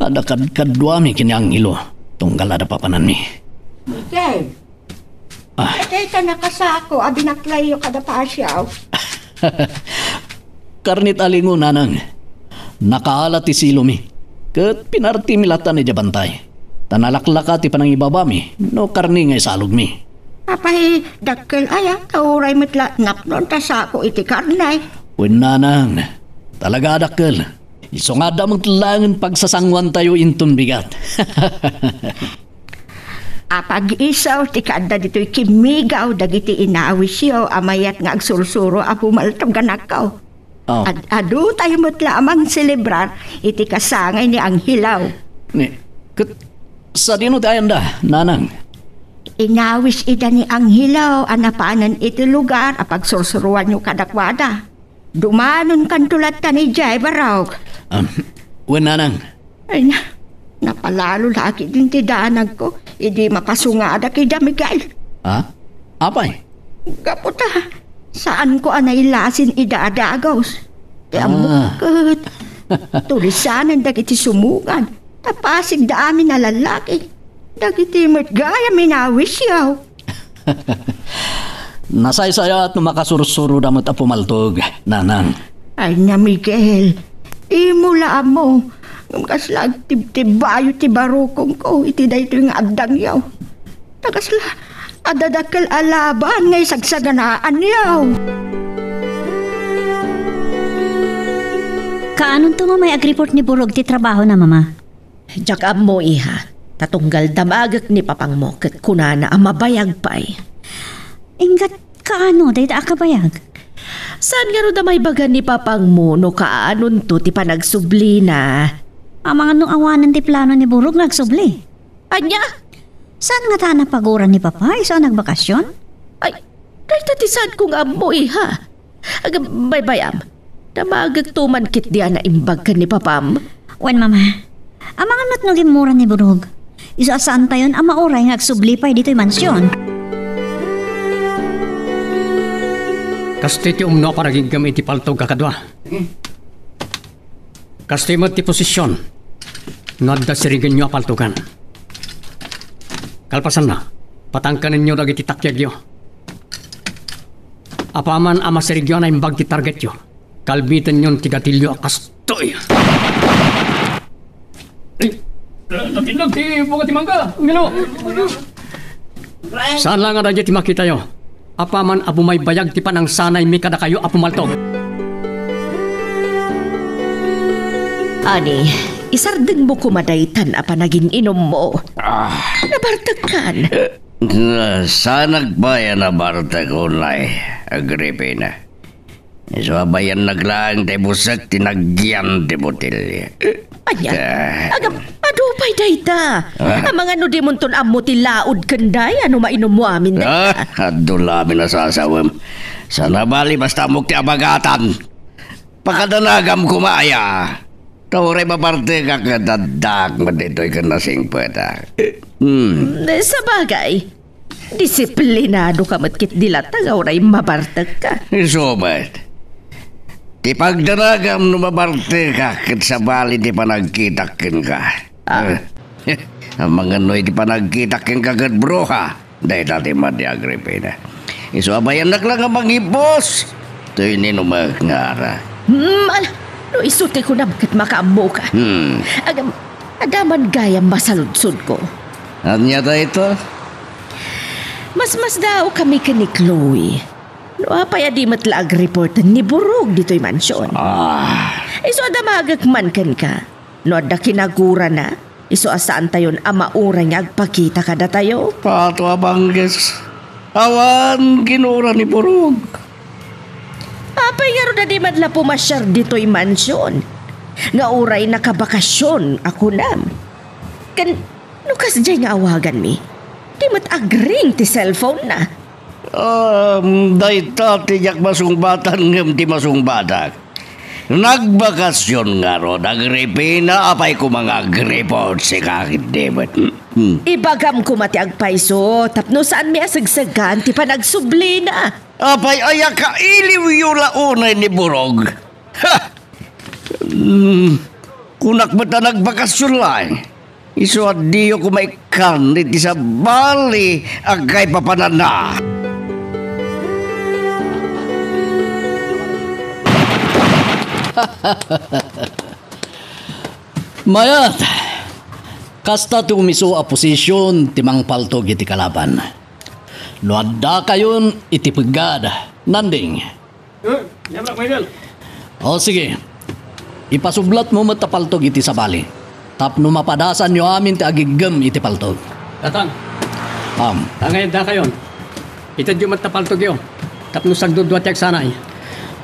adda kadkaduami ken ni Angelo, tunggal adda papananmi. Miguel, Ah. Ket dayta nakasako a binaklayyo kada pasiaw. Karnit a lingo, nanang. Nakaala ti silomi. Ket pinartimi latta idiay bantay. Ta nalaklaka ti panangibabami no karni nga isalogmi. Apay, dakkel aya, ta uray met la napnon ta sako iti karne. Wen, nanang. Talaga a dakkel. Isu nga adda met laengen pagsasangoantayo inton bigat. Apag-isu ti kaadda ditoy kimmigaw dagiti inawisyo a mayat nga agsursuro a pumaltog a nakaw. Oh. Ad-, adutayo met la a mangselebrar iti kasangay ni Angelo. Ni, ket sadino ti ayanda, nanang? Inawis ida ni Angelo a napanen iti lugar a pagsursuroanyo kadakuada. Dumanonkanto latta idiay, Barok. Um, wen, nanang. Ay na, napalalo la ketdin ti danagko idi mapasungadak ida, Miguel. Ha? Apay? Gapu ta, saanko a nailasin ida a dagus. Ti ammok Ah. ket tulisanen dagiti sumugad. Ta pasigda amin a lallaki. Dagiti met gayam inawisyo. Nasaysayaat no makasursuroda met a pumaltog, nanang. Ay na, Miguel, dimo la ammo. Ngem kasla agtibtibbayo ti barukongko iti daytoy nga addangyo. Ta kasla adda dakkel a laban nga isagsaganaanyo. Kaanonto, Mama, agreport ni Burog ti trabahona, Mama? Diak ammo, iha, ta tunggal damagek ni papangmo ket kunana a mabayag pay. Inggat kaano dayta a kabayag? Saan ngarud a maibaga ni papangmo no kaanonto ti panagsublina? Amangan no awanen ti plano ni Burog nga agsubli. Ania? Saan ngata a napaguran ni Papa isu a nagbakasyon? Ay, dayta ti saanko nga ammo, iha. Agam, baybayam. Damagekto man ketdi a naimbag ken ni papam. Wen, Mama. Amangan met no gimmura ni Burog. Isu a saantayon a mauray nga agsubli pay ditoy mansion. Kastoy ti umno a panaginggam iti paltog a kadua. Kastoy met ti posision no adda sirigenyo a paltogan. Kalpasanna, patangkanenyo dagiti takyagyo. Apaman a masirigyo a naimbag ti targetyo, kalbitenyon ti gatilyo a kastoy. Ay, natinag ti bunga ti mangga. Ngano? Saan la nga dayta ti makitayo? Apaman a bumaybayag ti panangsanaymi kadakayo a pumaltog. Ani, isardengmo koma daytan a panagin-inummo. Ah. Nabartekkan. Eh, na-, saan nagbayan a bartek unay, Agripina? Isu a bayannak laeng ti busek ti nagyan ti botelya. Ania? Ah. Agam, adu pay dayta. Ah. Amangan no dimonton ammo ti laud ken daya no mainummo amin dayta. Ah, adu la amin a sasawem. Saan a bali basta ammok ti abagatan. Pakadanagam koma aya. Ta uray mabartekak ket addaak met ditoy ken nasingpetak. Hmm. Sabagay, disiplinadoka met ketdi latta nga uray mabartekka. Isu met. Ti pagdanagam no mabartekak ket sabali ti panagkitak kenka. Ah. Amangan no iti panagkitak kenka ket bruha. Dayta ti madi, Agripina. Isu a bayannak la nga mangibbus. Toy ni no mangngara. Hmm, ala, no isu ti kunam ket makaammoka. Hmm. Agam, adda man gayam masaludsodko. Ania dayta? Masmasdaawkami ken ni Chloe. No apay a di met la agreporten ni Burog ditoy mansion. Ah. Isu a damagek man kenka. No adda kinagurana, isu a saantayon a mauray nga agpakita kadatayo. Pato a bangges. Awan ginura ni Burog. Apay ngarud a di man la pumasiar ditoy mansion? Nga uray nakabakasyon a kunam. Ken no kasdiay nga awaganmi, di met agring ti cellphone na. Um, dayta ti diak masungbatan ngem ti masungbatak. Nagbakasyon ngarud, Agripina, apay koma nga agreport sika ket di met. Hmm. Ibagam koma ti agpayso tapno saanmi a segsegan ti panagsublina. Apay aya kailiwyo la unay ni Burog? Ha! Hmm, kunak met a nagbakasyon laeng. Isu a diyo koma ikkan iti sabali a kaipapananna. Mayat, kasta ti umisu a posisyon ti mangpaltog iti kalaban. No addakayon iti peggad, Nanding. Eh, yabak, Michael. O, sige. Ipasublatmo met ta paltog iti sabali. Tapno mapadasanyo amin ti agiggem iti paltog. Tatang. Am. Tangay dakayon. Itedyo met ta paltogyo. Tapno sagdudua ti agsanay.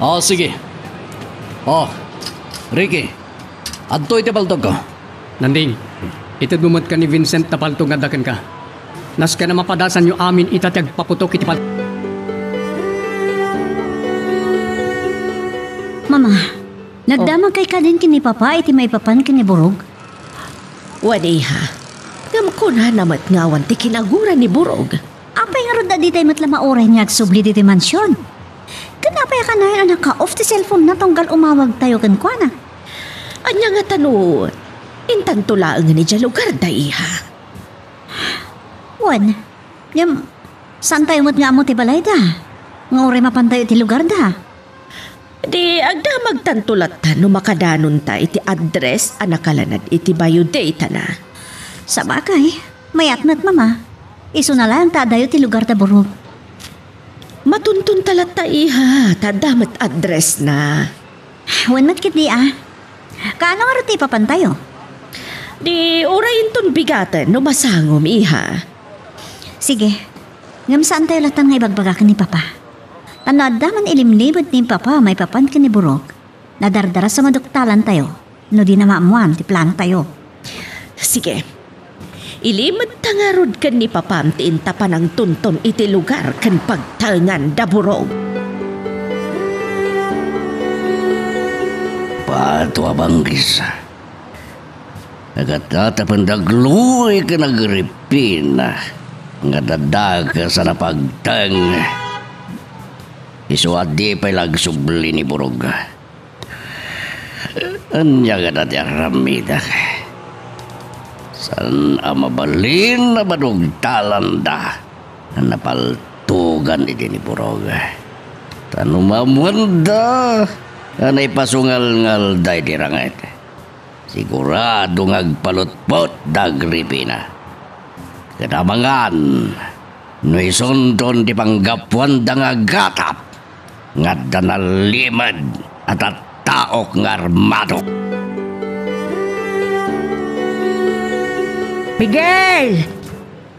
O, sige. O, Ricky. Adto iti paltogko. Nanding, itedmo met ken ni Vincent ta paltog nga adda kenka. Nasken a mapadasanyo amin ita ti agpaputok iti pal- Mama, nagdamagkay kadin ken ni Papa iti maipapan ken ni Burog? Wen, iha. Ngem kunana met nga awan ti kinagura ni Burog. Apay ngarud a ditay met la mauray nga agsubli ditoy mansion? Ken apay a kanayon a naka-off ti cellphone-na tunggal umawagtayo kenkuana? Ania ngata no intanto laengen idiay lugarda, iha? Wen, ngem saantayo met nga ammo ti balayda nga uray mapantayo iti lugarda? Di agdamagtanto latta no makadanonta iti address a nakalanad iti bio data-na. Sabagay, mayat met, Mama. Isuna laeng ta adayo ti lugarda Burog. Matuntonta latta, iha, ta adda met address-na. Wen met ketdi a. Kaano ngarud ti ipapantayo? Di uray inton bigaten no masangom, iha. Sige. Ngem saantayo latta nga ibagbaga ken ni Papa. Ta no adda man ilimlimed ni Papa maipapan ken ni Burog, nadardaras a maduktalantayo no dina maammoan ti planotayo. Sige. Ilimedta ngarud ken ni Papam ti inta panangtunton iti lugar ken pagtaengan da Burog. Pato a banggis. Nagatattapen da Gloy ken Agripina nga dadakes a napagteng. Isu a di pay la agsubli ni Burog. Ania ngata ti aramidak? Saan a mabalin a madugtalanda a napaltogan idi ni Burog. Ta no maammoanda a naipasungalngalda iti ranget, sigurado nga agpalutpot da Agripina. Ket amangan, no isunton ti panggapuanda nga agatap, nga adda nalimed a tattaok nga armado. Miguel!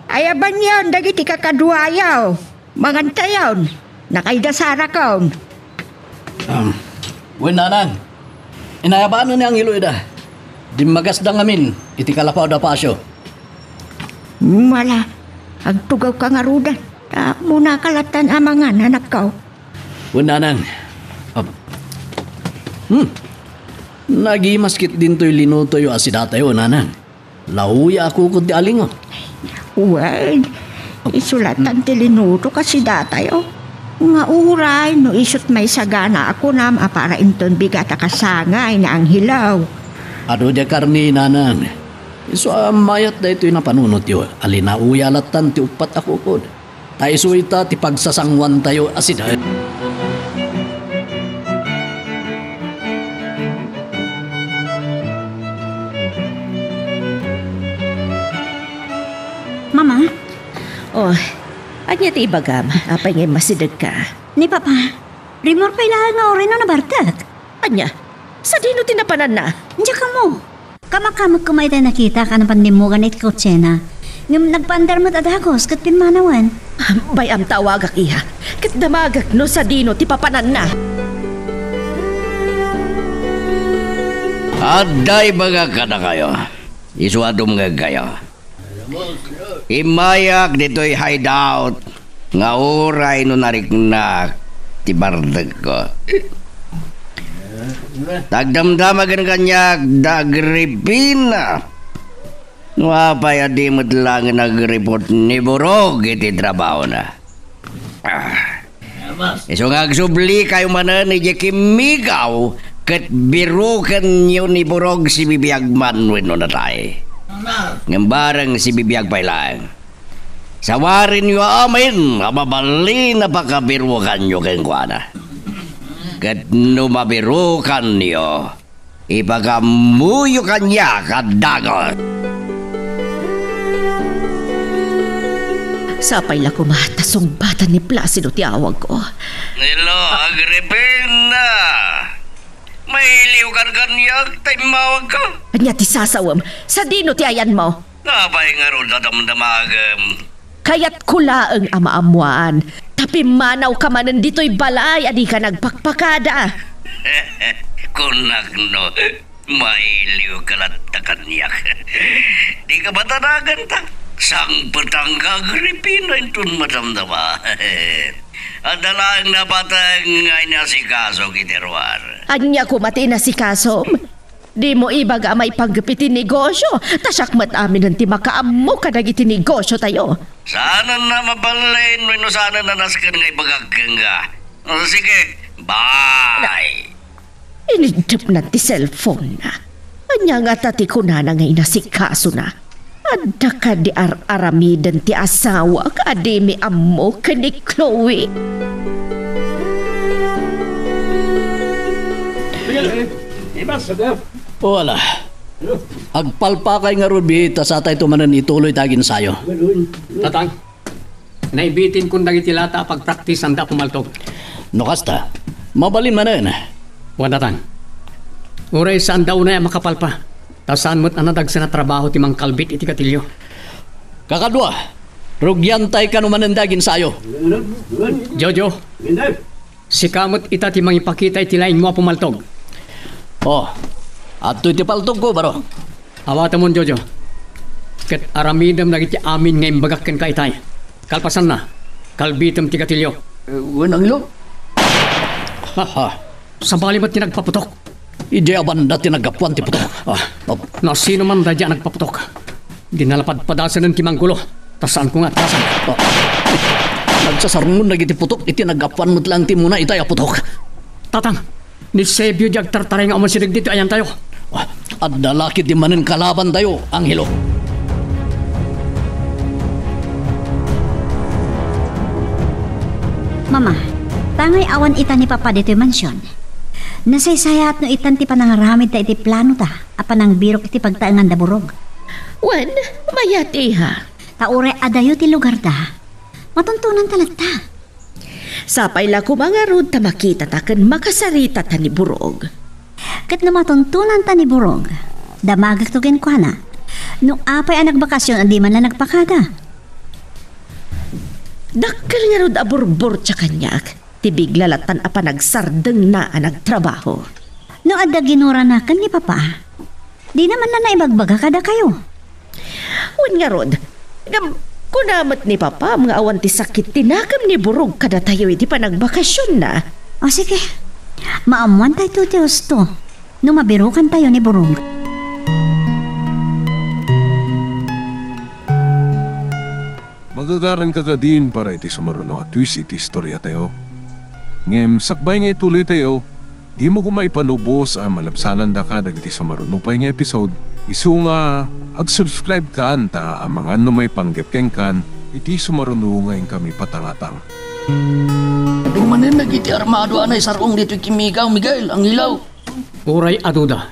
Ayabanyon dagiti kakaduayo. Mangantayon. Nakaidasarakom. Um, wen, nanang. Inayabanen ni Angelo ida. Dimmagasda ngamin iti kalapawda a pasio. Wala. Agtugawka ngaruden. Ta, muna ka latta a mangan, anakko. Wen, nanang. Ap-, hmm. Nagimas ket dintoy linutoyo a sidatayo, nanang. Lauyakon ti alingo. Wen, isu latta ti linutok a sidatayo. Nga uray no isut maisagana a kunam a para inton bigat a kasangay ni Angelo. Adu diay karne, nanang. Isu a mayat daytoy napanunotyo a linauya lattan ti uppat a kukod. Ta isu ita ti pagsasanguantayo a sida. Mama? Oh, ania ti ibagam? Apay nga immasidegka? Ni Papa, rimmuar pay laeng nga uray no nabartek. Ania? Sadino ti napananna? Diak ammo. Kamakamek koma itay nakitak a napannimmugan iti kutsina. Ngem nagpaandar met a dagus ket pimmanawen. Bay-am ta awagak, iha, ket damagek no sadino ti papananna. Adda ibagak kadakayo. Isu a dumngegkayo. Immayak ditoy hideout nga uray no nariknak ti bardegko. Tagdamdamagen kaniak da Agripina. No apay a di met laeng agreport ni Burog iti trabahona? Ah. Isu nga agsublikayo manen idiay kimmigaw ket birokenyo ni Burog sibibiag man wenno natay. Ngem bareng sibibiag pay laeng. Sawarenyo amin a mabalin a pakabirokanyo kenkuana. Ket no mabirokanyo, ipakaammoyo kaniak a dagus. Sapay la koma ta sungbatan ni Placido ti awagko. Hello, Agripina! Mailiwkan kaniak ta immawagka? Ania ti sasawem? Sadino ti ayanmo? Apay ngarud a damdamagem? Kayatko laeng a maammoan, ta pimmanawka manen ditoy balay a dika nagpakpakada. Kunakno, mailiwka latta kaniak. Dika batanaganta. Sangpetangka, Agripina, inton madamdama. Adda laeng napateg nga inasikaso iti ruar. Ania koma ti inasikasom? Dimo ibaga a maipanggep iti negosio, ta siak met aminen ti makaammo kadagiti negosiotayo. Saanen a mabalin wenno saanen a nasken nga ibagak kenka. Sige, bye! Iniddepna ti cellphone-na. Ania ngata ti kunana nga inasikasona? Adda kadi ar-aramiden ti asawak a dimi ammo ken ni Chloe? Wala. Agpalpakay ngarud, ta satayto manen ituloy ti aginsayo. Tatang, naibitinkon dagiti lata a pagpraktisan da a pumaltog. No kasta, mabalin manen. Wen, Tatang. Uray saanda unay a makapalpa, ta saan met a nadagsen a trabaho ti mangkalbit iti katilio. Kakadua, rugiantay kano manen ti aginsayo. Jojo, sika met ita ti mangipakita iti laingmo a pumaltog. Oh, adtoy ti paltogko, baro. Awatemon, Jojo. Ket aramidem dagiti amin nga imbagak kenka itay. Kalpasanna, kalbitem ti katilio. Eh, wen, Angelo? Haha. Sabali met ti nagpaputok. Idiay a banda ti naggapuan ti putok. Ah, oh. Nasinoman daydiay a nagpaputok. Di nalapadpadasen ti manggulo. Ta saanko nga atrasan. Oh. Nagsasarngon dagiti putok iti naggapuan met laeng ti umuna itay a putok. Tatang, ni Sebio di agtartaray nga umansideg ditoy ayantayo. Ah, adda la ketdi manen kalabantayo, Angelo. Mama, tangay awan ita ni Papa ditoy mansion. Nasaysayaat no itan ti panangaramidta iti planota a panangbirok iti pagtaengan da Burog. Wen, mayat, iha. Ta uray adayo ti lugarda, matuntonanta latta. Sapay la koma ngarud ta makitata ken makasaritata ni Burog. Ket no matuntonanta ni Burog, damagekto kenkuana. No apay a nagbakasion a di man la nagpakada? Dakkel ngarud a burburtia kaniak ti bigla lattan a panagsardengna a nagtrabaho. No adda ginuranaken ni Papa, dina man la naibagbaga kadakayo. Wen ngarud, ngem kuna met ni Papam nga awan ti sakit ti nakem ni Burog kadatayo iti panagbakasionna. O sige, maammoantayto ti husto no mabirokantayo ni Burog. Magagaranka kadin para iti sumaruno a twist iti istoriatayo. Ngem sakbay nga ituloytayo, dimo koma ipanubos a malabsanandaka dagiti sumaruno pay nga episode, isu nga ag-subscribe kan ta amangan no maipanggep kenkan iti sumaruno nga inkami patangatang. Adu manen dagiti armado a naisar-ong ditoy kimmigaw, Miguel, Angelo. Uray aduda,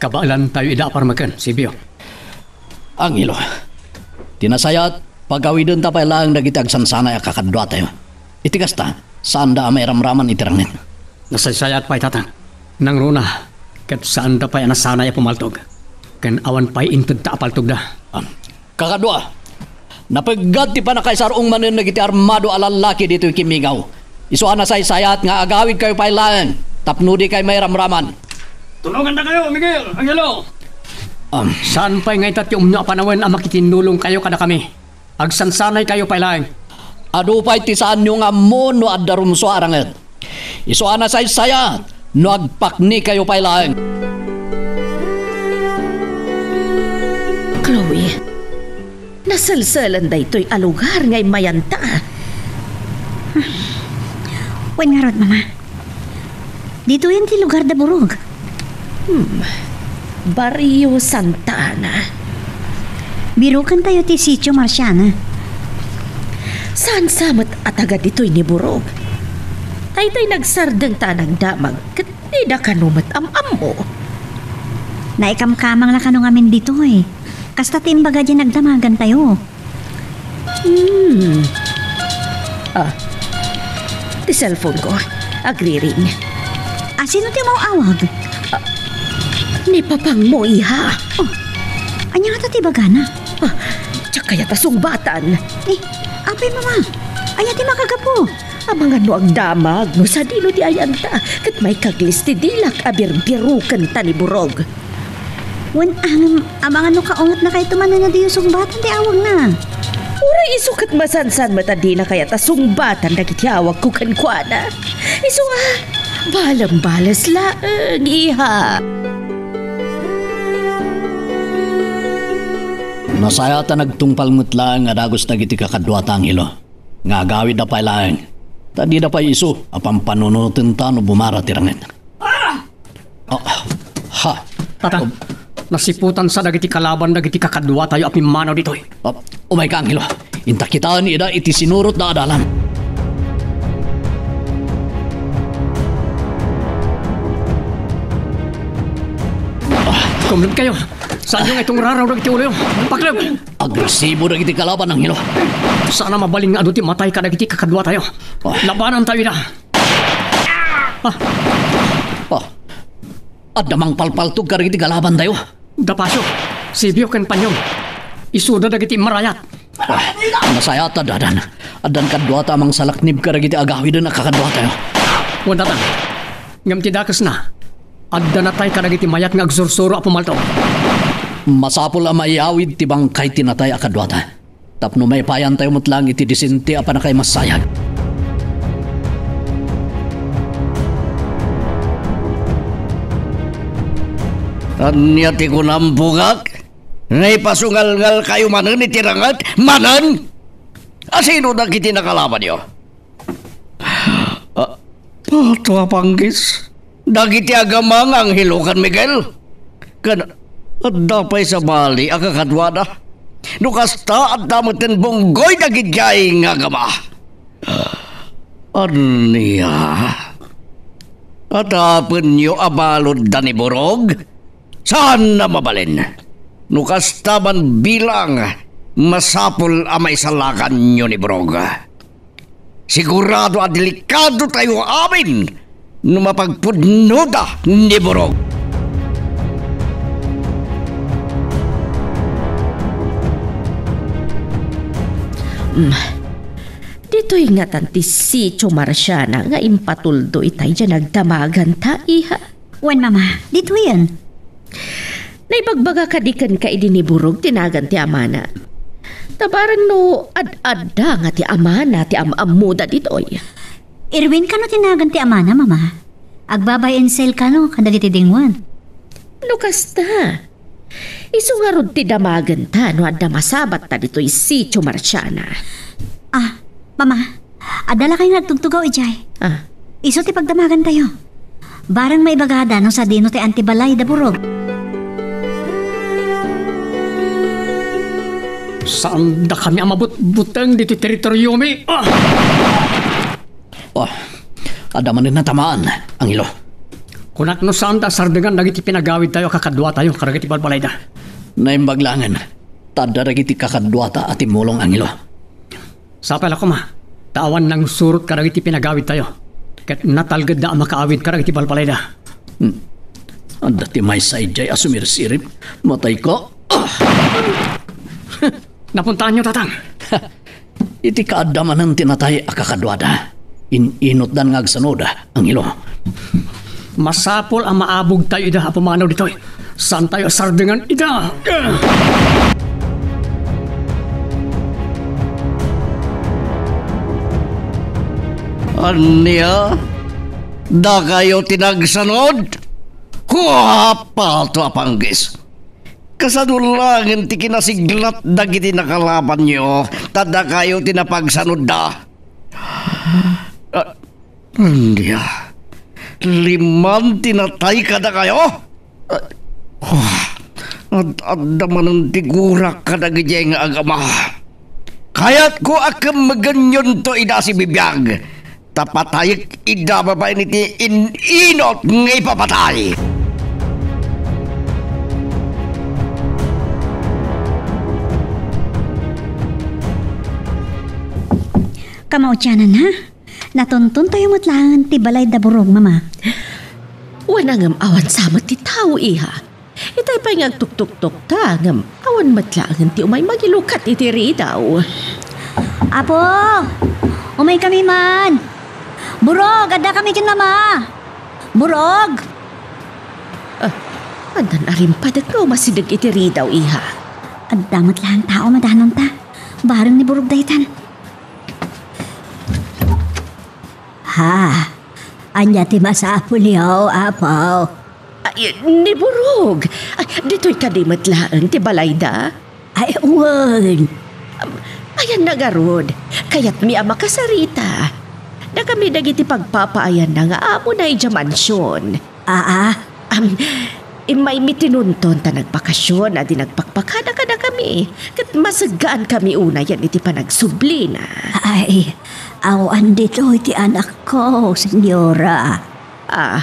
kabaelantayo ida a parmeken, Sebio. Angelo, ti nasayaat, pagawidenta pay laeng dagiti agsansanay a kakaduatayo. Iti kasta, saanda a mairamraman iti rangit. Nasaysayaat pay, Tatang. Nangruna, ket saanda pay a nasanay a pumaltog. Ken awan pay intedta a paltogda. Ah, kakadua, napeggat ti pannakaisar-ong manen dagiti armado a lallaki ditoy kimmigaw. Isu a nasaysayaat nga agawidkayo pay laeng tapno dikay mairamraman. Tulongandakayo, Miguel, Angelo. Um, saan pay nga ita ti umno a panawen a makitinnulongkayo kadakami? Agsansanaykayo pay laeng. Adu pay ti saanyo nga ammo no adda rumsua a rangit. Isu a nasaysayaat no agpaknikayo pay laeng. Uy, naselselen daytoy a lugar nga immayanta. Wen ngarud, Mama. Ditoyen ti lugar da Burog. Hmm. Barrio Santa Ana. Birukentayo ti Sitio Marciana. Saan sa met a taga ditoy ni Burog? Daytoy nagsardeng ta a nagdamag ket dida kano met am-ammo. Naikamkamangna kano ngamin ditoy. Kasta ti imbaga diay nagdamagantayo. Hmm. Ah, ti cellphone ko. Agriring. Ah, sino ti maawag? Ah, ni papangmo, iha. Oh, ania ngata ti bagana? Ah, diak kayat a sungbatan. Eh, apay, Mama? Ania ti makagapu? Amangan no agdamag, no sadino ti ayanta, ket maikaglis ti dilak a birbirukenta ni Burog. Wen, am-, amangan no kaungetna kayto manen a diyo sungbatan ti awagna. Uray isu ket masansan met a dina kayat a sungbatan dagiti awagko kenkuana. Isu a, balembales laeng, iha. Nasayaat a nagtungpal met laeng a dagus dagiti kakaduata, Angelo, nga agawidda pay laeng, ta dida pay isu a pampanunotenta no bumara ti ranget. Ah! Ah, ha. Tatang, nasiputansa dagiti kalaban dagiti kakaduatayo a pimmanaw ditoy. Ah, umayka, Angelo. Inta kitaen ida iti sinurotda a dalan. Ah, kumlebkayo. Saanyo nga itungraraw dagiti uloyo. Pakleb! Agresibo dagiti kalaban, Angelo. Saan a mabalin nga adu ti matay kadagiti kakaduatayo. Ah. Labanantayo ida. Ah. Ah. Adda mangpalpaltog kadagiti kalabantayo. Dapacio, Sibio ken Panyong. Isuda dagiti immarayat. Ah, nasayaat a dadan. Addan kaduata a mangsalaknib kadagiti agawiden a kakaduatayo. Wen, Tatang. Ngem ti dakesna, adda natay kadagiti mayat nga agsursuro a pumalto. Masapul a maiyawid ti bangkay ti natay a kaduata. Tapno maipayantayo met laeng iti disente a pannakaimassayag. Ania ti kunam, bugak? Naipasungalngalkayo manen iti ranget? Manen? Asino dagiti nakalabanyo? Ah, Pato a Panggis, dagiti agama nga Angelo ken Miguel, ken adda pay sabali a kakaduada. No kasta, adda metten bunggoy dagidiay nga agama. Ania? Atapenyo a baludda ni Burog? Saan a mabalin. No kasta man bilang, masapul a maisalakanyo ni Burog. Sigurado a delikadotayo amin no mapagpudnoda ni Burog. Mm. Ditoy ngatan ti Sitio Marciana nga impatuldo itay diay nagdamaganta, iha? Wen, Mama, ditoyen. Naibagbaga kadi kenka idi ni Burog ti nagan ti amana? Ta bareng no ad-adda nga ti amana ti am-ammoda ditoy. Irwin kano ti nagan ti amana, Mama? Agbabay and sell kano kadagiti dingwen? No kasta, isu ngarud ti damagenta no adda masabatta ditoy Sitio Marciana. Ah, Mama, adda lakay nga agtugtugaw idiay. Ah. Isu ti pagdamagantayo. Bareng maibagada no sadino ti antibalay da Burog. Saandakami a mabutbuteng ditoy teritoriomi. Ah! Oh, adda manen natamaan, Angelo. Kunak no saanda a sardengan dagiti pinagawidtayo a kakaduatayo kadagiti balbalayda. Naimbag laengen, ta adda dagiti kakaduata a timmulong, Angelo. Sapay la koma, ta awan nangsurot kadagiti pinagawidtayo, ket natalgedda a makaawid kadagiti balbalayda. Hmm. Adda ti maysa idiay a sumirsirip. Matayko. Ah! Napuntaanyo, Tatang. Iti kaadda manen ti natay a kakaduada, in-inutdan nga agsanuda, Angelo. Masapul a maabugtayo ida a pumanaw ditoy. Saantayo a sardengan ida. Ania? Dakayo ti nagsanud? Kua, Pato a Panggis. Kasano laengen ti kinasiglat dagiti nakalabanyo, ta dakayo ti napagsanudda? Ah, ania? Leman ti natay kadakayo? Ah, ad-adda manen ti gurak kadagiti nga agama. Kayatko a kemmegenyonto ida a sibibiag. Ta patayek ida babaen iti in-inut nga ipapatay. Kamautianan, ha? Natuntontayo met laeng ti balay da Burog, Mama. Wen, ngem awan sa met ti tao, iha. Itay pay nga agtuktuktok ta, ngem awan met laengen ti umay mangilukat iti ridaw. Apo! Umaykami man! Burog, addakami ken Mama! Burog! Ah, addan a rimpadek nga umasideg iti ridaw, iha. Adda met laeng tao madanonta. Bareng ni Burog daytan. Ha? Ania ti masapulyo, Apo? Ay, ni Burog. Ay, ditoy kadi met laeng ti balayda? Ay, wen. Am, ayanna ngarud. Kayatmi a makasarita. Dakami dagiti pagpapaayanna nga amona idiay mansion. Aa? Am, immaymi ti nunton ta nagbakasyon a di nagpakpakada kadakami. Ket maseggaankami unayen iti panagsublina. Ay, awan ditoy ti anakko, senyora. Ah,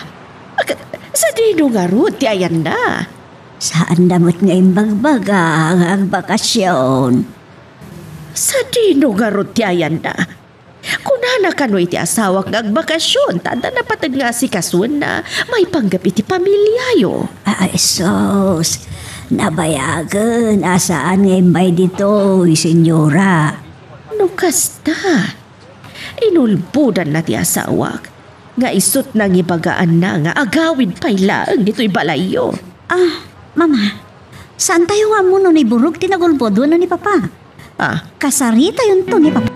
ket sadino ngarud ti ayanna? Saanda met nga imbagbaga nga agbakasyon. Sadino ngarud ti ayanna? Kunana kano iti asawak nga agbakasyon ta adda napateg nga asikasoenna maipanggep iti pamiliayo. Ay, sus, nabayagen a saan nga immay ditoy, senyora. No kasta, inulbodanna ti asawak nga isut' nangibagaanna nga agawid pay laeng ditoy balayyo. Ah, Mama, saantayo nga ammo no ni Burog ti nagulbod wenno ni Papa? Ah. Kasaritayonto ni Papa.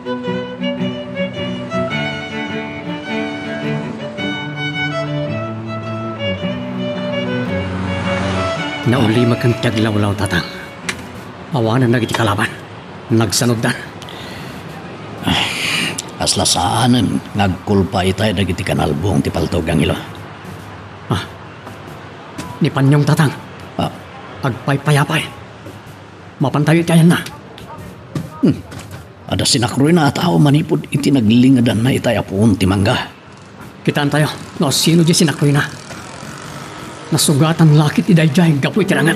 Naulimek ti aglawlaw, Tatang. Awanen dagiti kalaban. Nagsanuddan. Ay, kasla saanen nga agkulpa itay dagiti kanalbong ti paltog, Angelo. Ah. Ni Panyong, Tatang. Ah. Agpaypayapay. Mapantayo iti ayanna. Hmm. Adda sinakroyna a tao manipud iti naglingedanna itay a puon ti mangga. Kitaentayo no sino diay sinakroyna. Nasugatan la ketdi daydiay gapu iti ranget.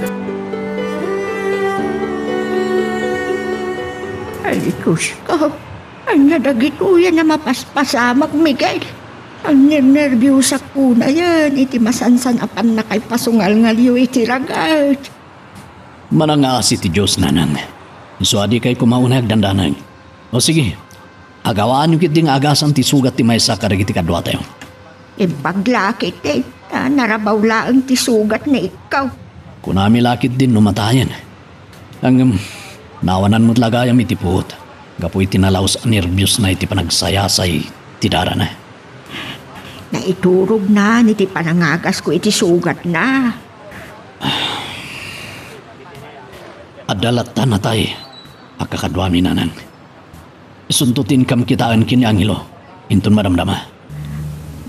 Ay, Diosko, ania dagitoy a mapaspasamak, Miguel? Agnernerbiusak unayen iti masansan-apannakay pasungalngalyo iti ragat. Manangngaasi ti Dios, nanang. Isu a dikay koma unay agdandanag. O sige, agawaanyo ketdi nga agasan ti sugat ti maysa kadagiti kaduatayo. Imbag la ketdi, ta narabaw laeng ti sugat ni ikkaw. Kunami la ketdin no matayen. Ngem, naawanan met la gayam iti puot, gapu iti nalaus a nerbiosna iti panagsayasay ti darana. Naiturognan iti panangagasko iti sugatna. Adda latta natay a kakaduami, nanang. Isunto ti inkam kitaen ken ni Angelo inton madamdama.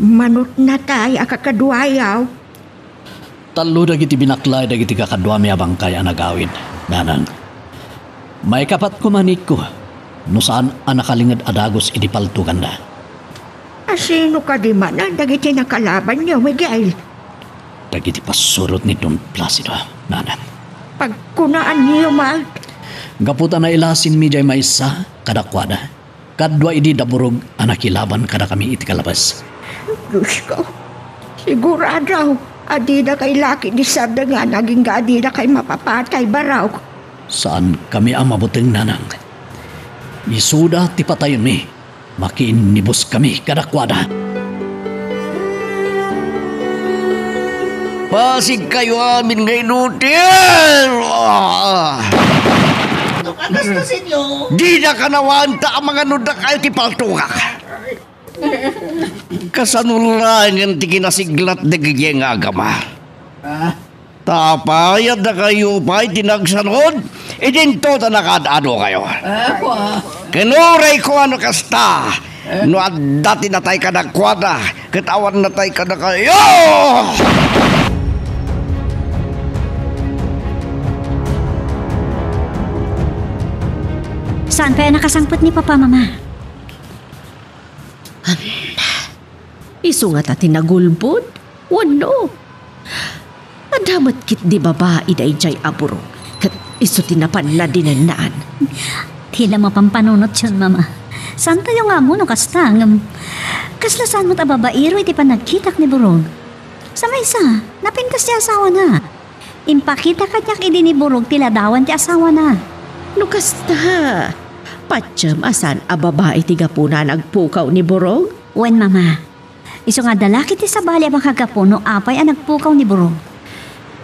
Manut natay a kakaduayo. Tallo dagiti binaklay dagiti kakaduami a bangkay a nagawid, nanang. Maikapat koma ni ikko no saan a nakalinged a dagus idi paltoganda. A sino kadi manen dagiti nakalabanyo, Miguel? Dagiti pasurot ni Don Placido, nanang. Pagkunaanyo met? Gapu ta nailasinmi diay maysa kadakuada, kadua idi da Burog a nakilaban kadakami iti kalabes. Diosko, sigurado a didakay la ketdi sardengan agingga a didakay mapapatay, barok. Saankami a mabuteng, nanang. Isuda ti pataymi. Makiinnibuskami kadakuada. Pasigkayo amin nga inutil! Ah! Ano ka, Señor? Dida kanawan ta amangan no dakayo ti paltogak. Kasano laengen ti kinasiglat dagiti nga agama? Ah? Apay, addakayo pay ti nagsanon? Idinto ta nakaad-adokayo. Apo. Kinurayko a no kasta, no adda ti natay kadakuada, ket awan natay kadakayo! Saan pay a nakasangpet ni Papa, Mama? Isu ngata ti nagulbod? Wenno, adda met ketdi babai daydiay a burog, ket isu ti napanna dinennaan? Ti la mapanpanunotyon, Mama. Saantayo nga ammo no kasta, ngem kasla saan met a babaero iti panagkitak ni burog. Sa maysa, napintas ti asawana. Impakita kaniak idi ni burog ti ladawan ti asawana. No kasta, patiem a saan a babai ti gapuna a nagpukaw ni burog? Wen, Mama. Isu nga adda la ketdi sabali a makagapu no apay a nagpukaw ni burog.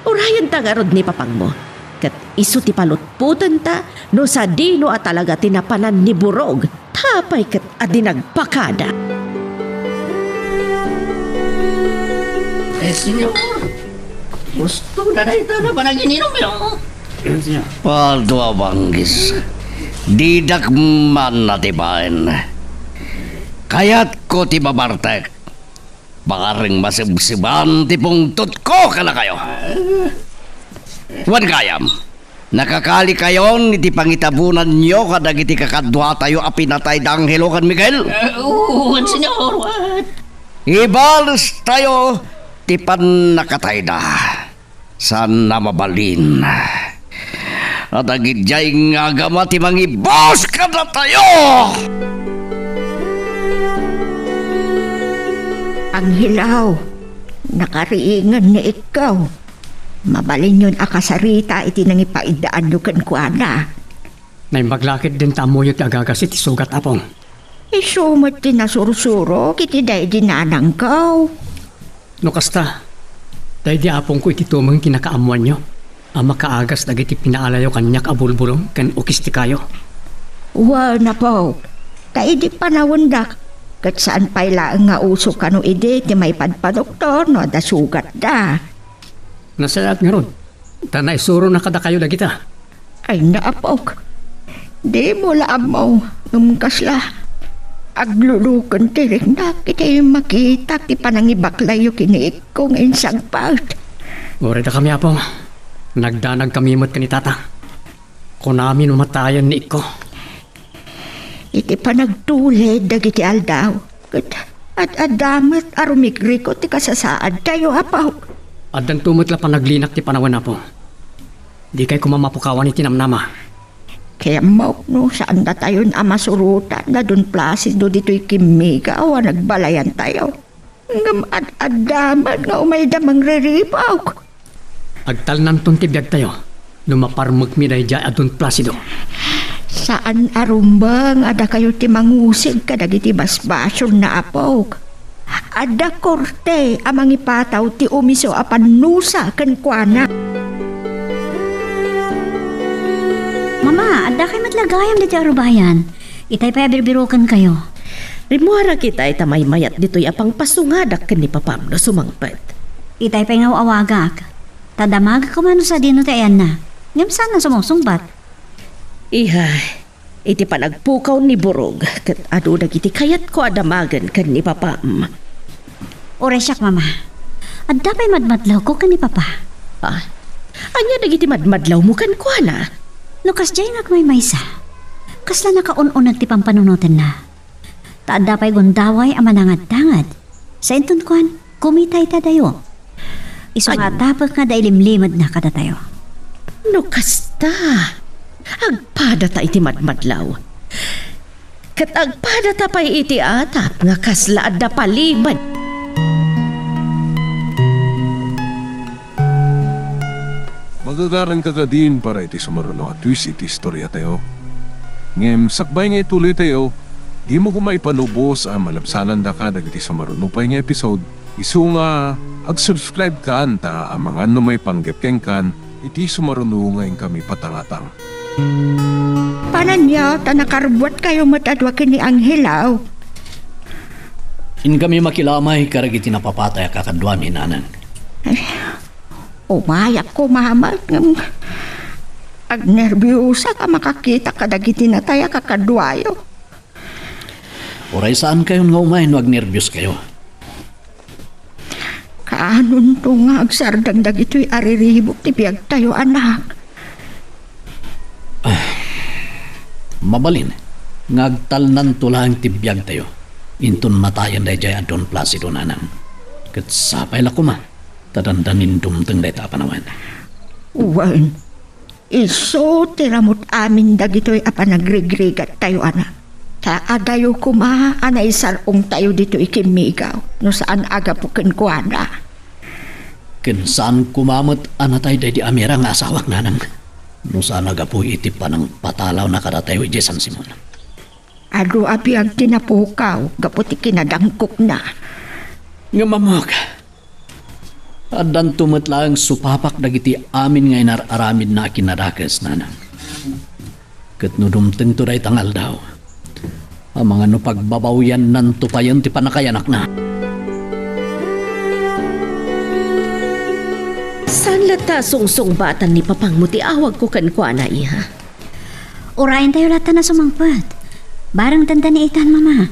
Urayenta ngarud ni papangmo, ket isu ti palutpotenta no sadino a talaga ti napanan ni burog, ta apay ket a di nagpakada. Eh, senyor, gusto na dayta na panagininumyo? Padua Banggis, didak man natibaen. Kayatko ti mabartek. Baka ring masebseban ti pungtotko kadakayo. Wen gayam, nakakalikayon iti pangitabonanyo kadagiti kakaduatayo a pinatay da Angelo ken Miguel? Eh, wen, senyor, wen. Ibalestayo ti pannakatayda. Saan a mabalin a dagidiay nga agama ti mangibus kadatayo! Angelaw, nakariingen ni ikkaw. Mabalinyon a kasarita iti nangipaidaanyo kenkuana. Naimbag la ketdin ta ammok ti agagas iti sugat, Apong. Isu met ti nasursurok iti daydi nanangko. No kasta, daydi apongko iti tumeng ti nakaammoanyo a makaagas dagiti pinaalayo kaniak a bulbulong ken ukis ti kayo. Wen, apo, ta idi panawendak, ket saan pay laeng nga uso kano idi ti maipadpadoktor no adda sugatda. Nasayaat ngarud, ta naisuronnak kadakayo dagita. Ay, naapok. Dimo la ammo, ngem kasla agluluken ti riknak iti makitak ti panangibaklayyo ken ni ikko nga insagpet. Uray dakami, Apo. Nagdanagkami met ken ni Tata. Kunami no matayen ni ikko. Iti panagtulid dagiti aldaw, ket ad-adda met a rumikrikut ti kasasaadtayo, Apo. Addanto met la panaglinak ti panawen, Apo. Dikay koma mapukawan iti namnama. Kayamok no saandatayon a masurotan da Don Placido ditoy kimmigaw a nagbalayantayo. Ngem ad-adda met nga umayda mangriripaw. Agtalnanton ti biagtayo no maparmekmi daydiay a Don Placido. Saan a rumbeng a dakayo ti mangusig kadagiti basbasolna, Apok. Adda korte a mangipataw ti umiso a pannusa kenkuana. Mama, addakay met la gayam ditoy arubayan. Itay pay a birbirokenkayo. Rimmuarak itay ta maymayat ditoy a pangpasungadak ken ni papam no sumangpet. Itay pay nga aw-awagak. Ta damagek koma no sadino ti ayanna. Ngem saan a sumusungbat. Ihay, iti panagpukaw ni Burog, ket adu dagiti kayatko a damagen ken ni papam. Uray siak, Mama. Adda pay madmadlawko ken ni Papa. Ah, ania dagiti madmadlawmo kenkuana? No kasdiay nga agmaymaysa, kasla nakaun-uneg ti pampanunotenna. Ta adda pay gundaway a manangad-tangad. Sa inton kuan, kumitay ta dayo. Isu nga tapek nga adda ilimlimedna kadatayo. No kasta, agpadata iti madmadlaw. Ket agpadata pay iti atap nga kasla adda palimed. Magagaranka kadin para iti sumaruno a twist iti istoriatayo. Ngem sakbay nga ituloytayo, dimo koma ipanubos a malabsanandaka dagiti sumaruno pay nga episode. Isu nga, ag-subscribe kan ta amangan no maipanggep kenkan iti sumaruno nga inkami patangatang. Pananyo, ta nakarbuatkayo met a dua ken ni Angelo. Inkami makilamay kadagiti napapatay a kakaduami, Nanang. Ay, Umayak koma met ngem agnerbiosak a makakita kadagiti natay a kakaduayo. Uray saankayon nga umay no agnerbioskayo. Kaanonto nga agsardeng dagitoy a riribuk ti biagtayo, anak? Mabalin nga agtalnanto laeng ti biagtayo inton matayen daydiay a Don Placido, nanang. Ket sapay la koma ta dandani dumteng dayta a panawen. Wen, isu ti ramut amin dagitoy a panagrigrigattayo, anak. Ta adayo koma a naisar-ongtayo ditoy kimmigaw no saan a gapu kenkuana. Ken saan koma met a natay daydi Amira nga asawak, nanang, no saan a gapu iti panangpatalawna kadatayo idiay San Simon. Adu a biag ti napukaw gapu ti kinadangkokna. Ngem ammok, addanto met laeng supapak dagiti amin nga inar-aramidna a kinadakes, nanang. Ket no dumtengto dayta nga aldaw, amangan no pagbabawiannanto payen ti pannakayanakna. Saan latta a sungsungbatan ni papangmo ti awagko kenkuana, iha? Urayentayo latta a sumangpet. Bareng dandani itan, Mama.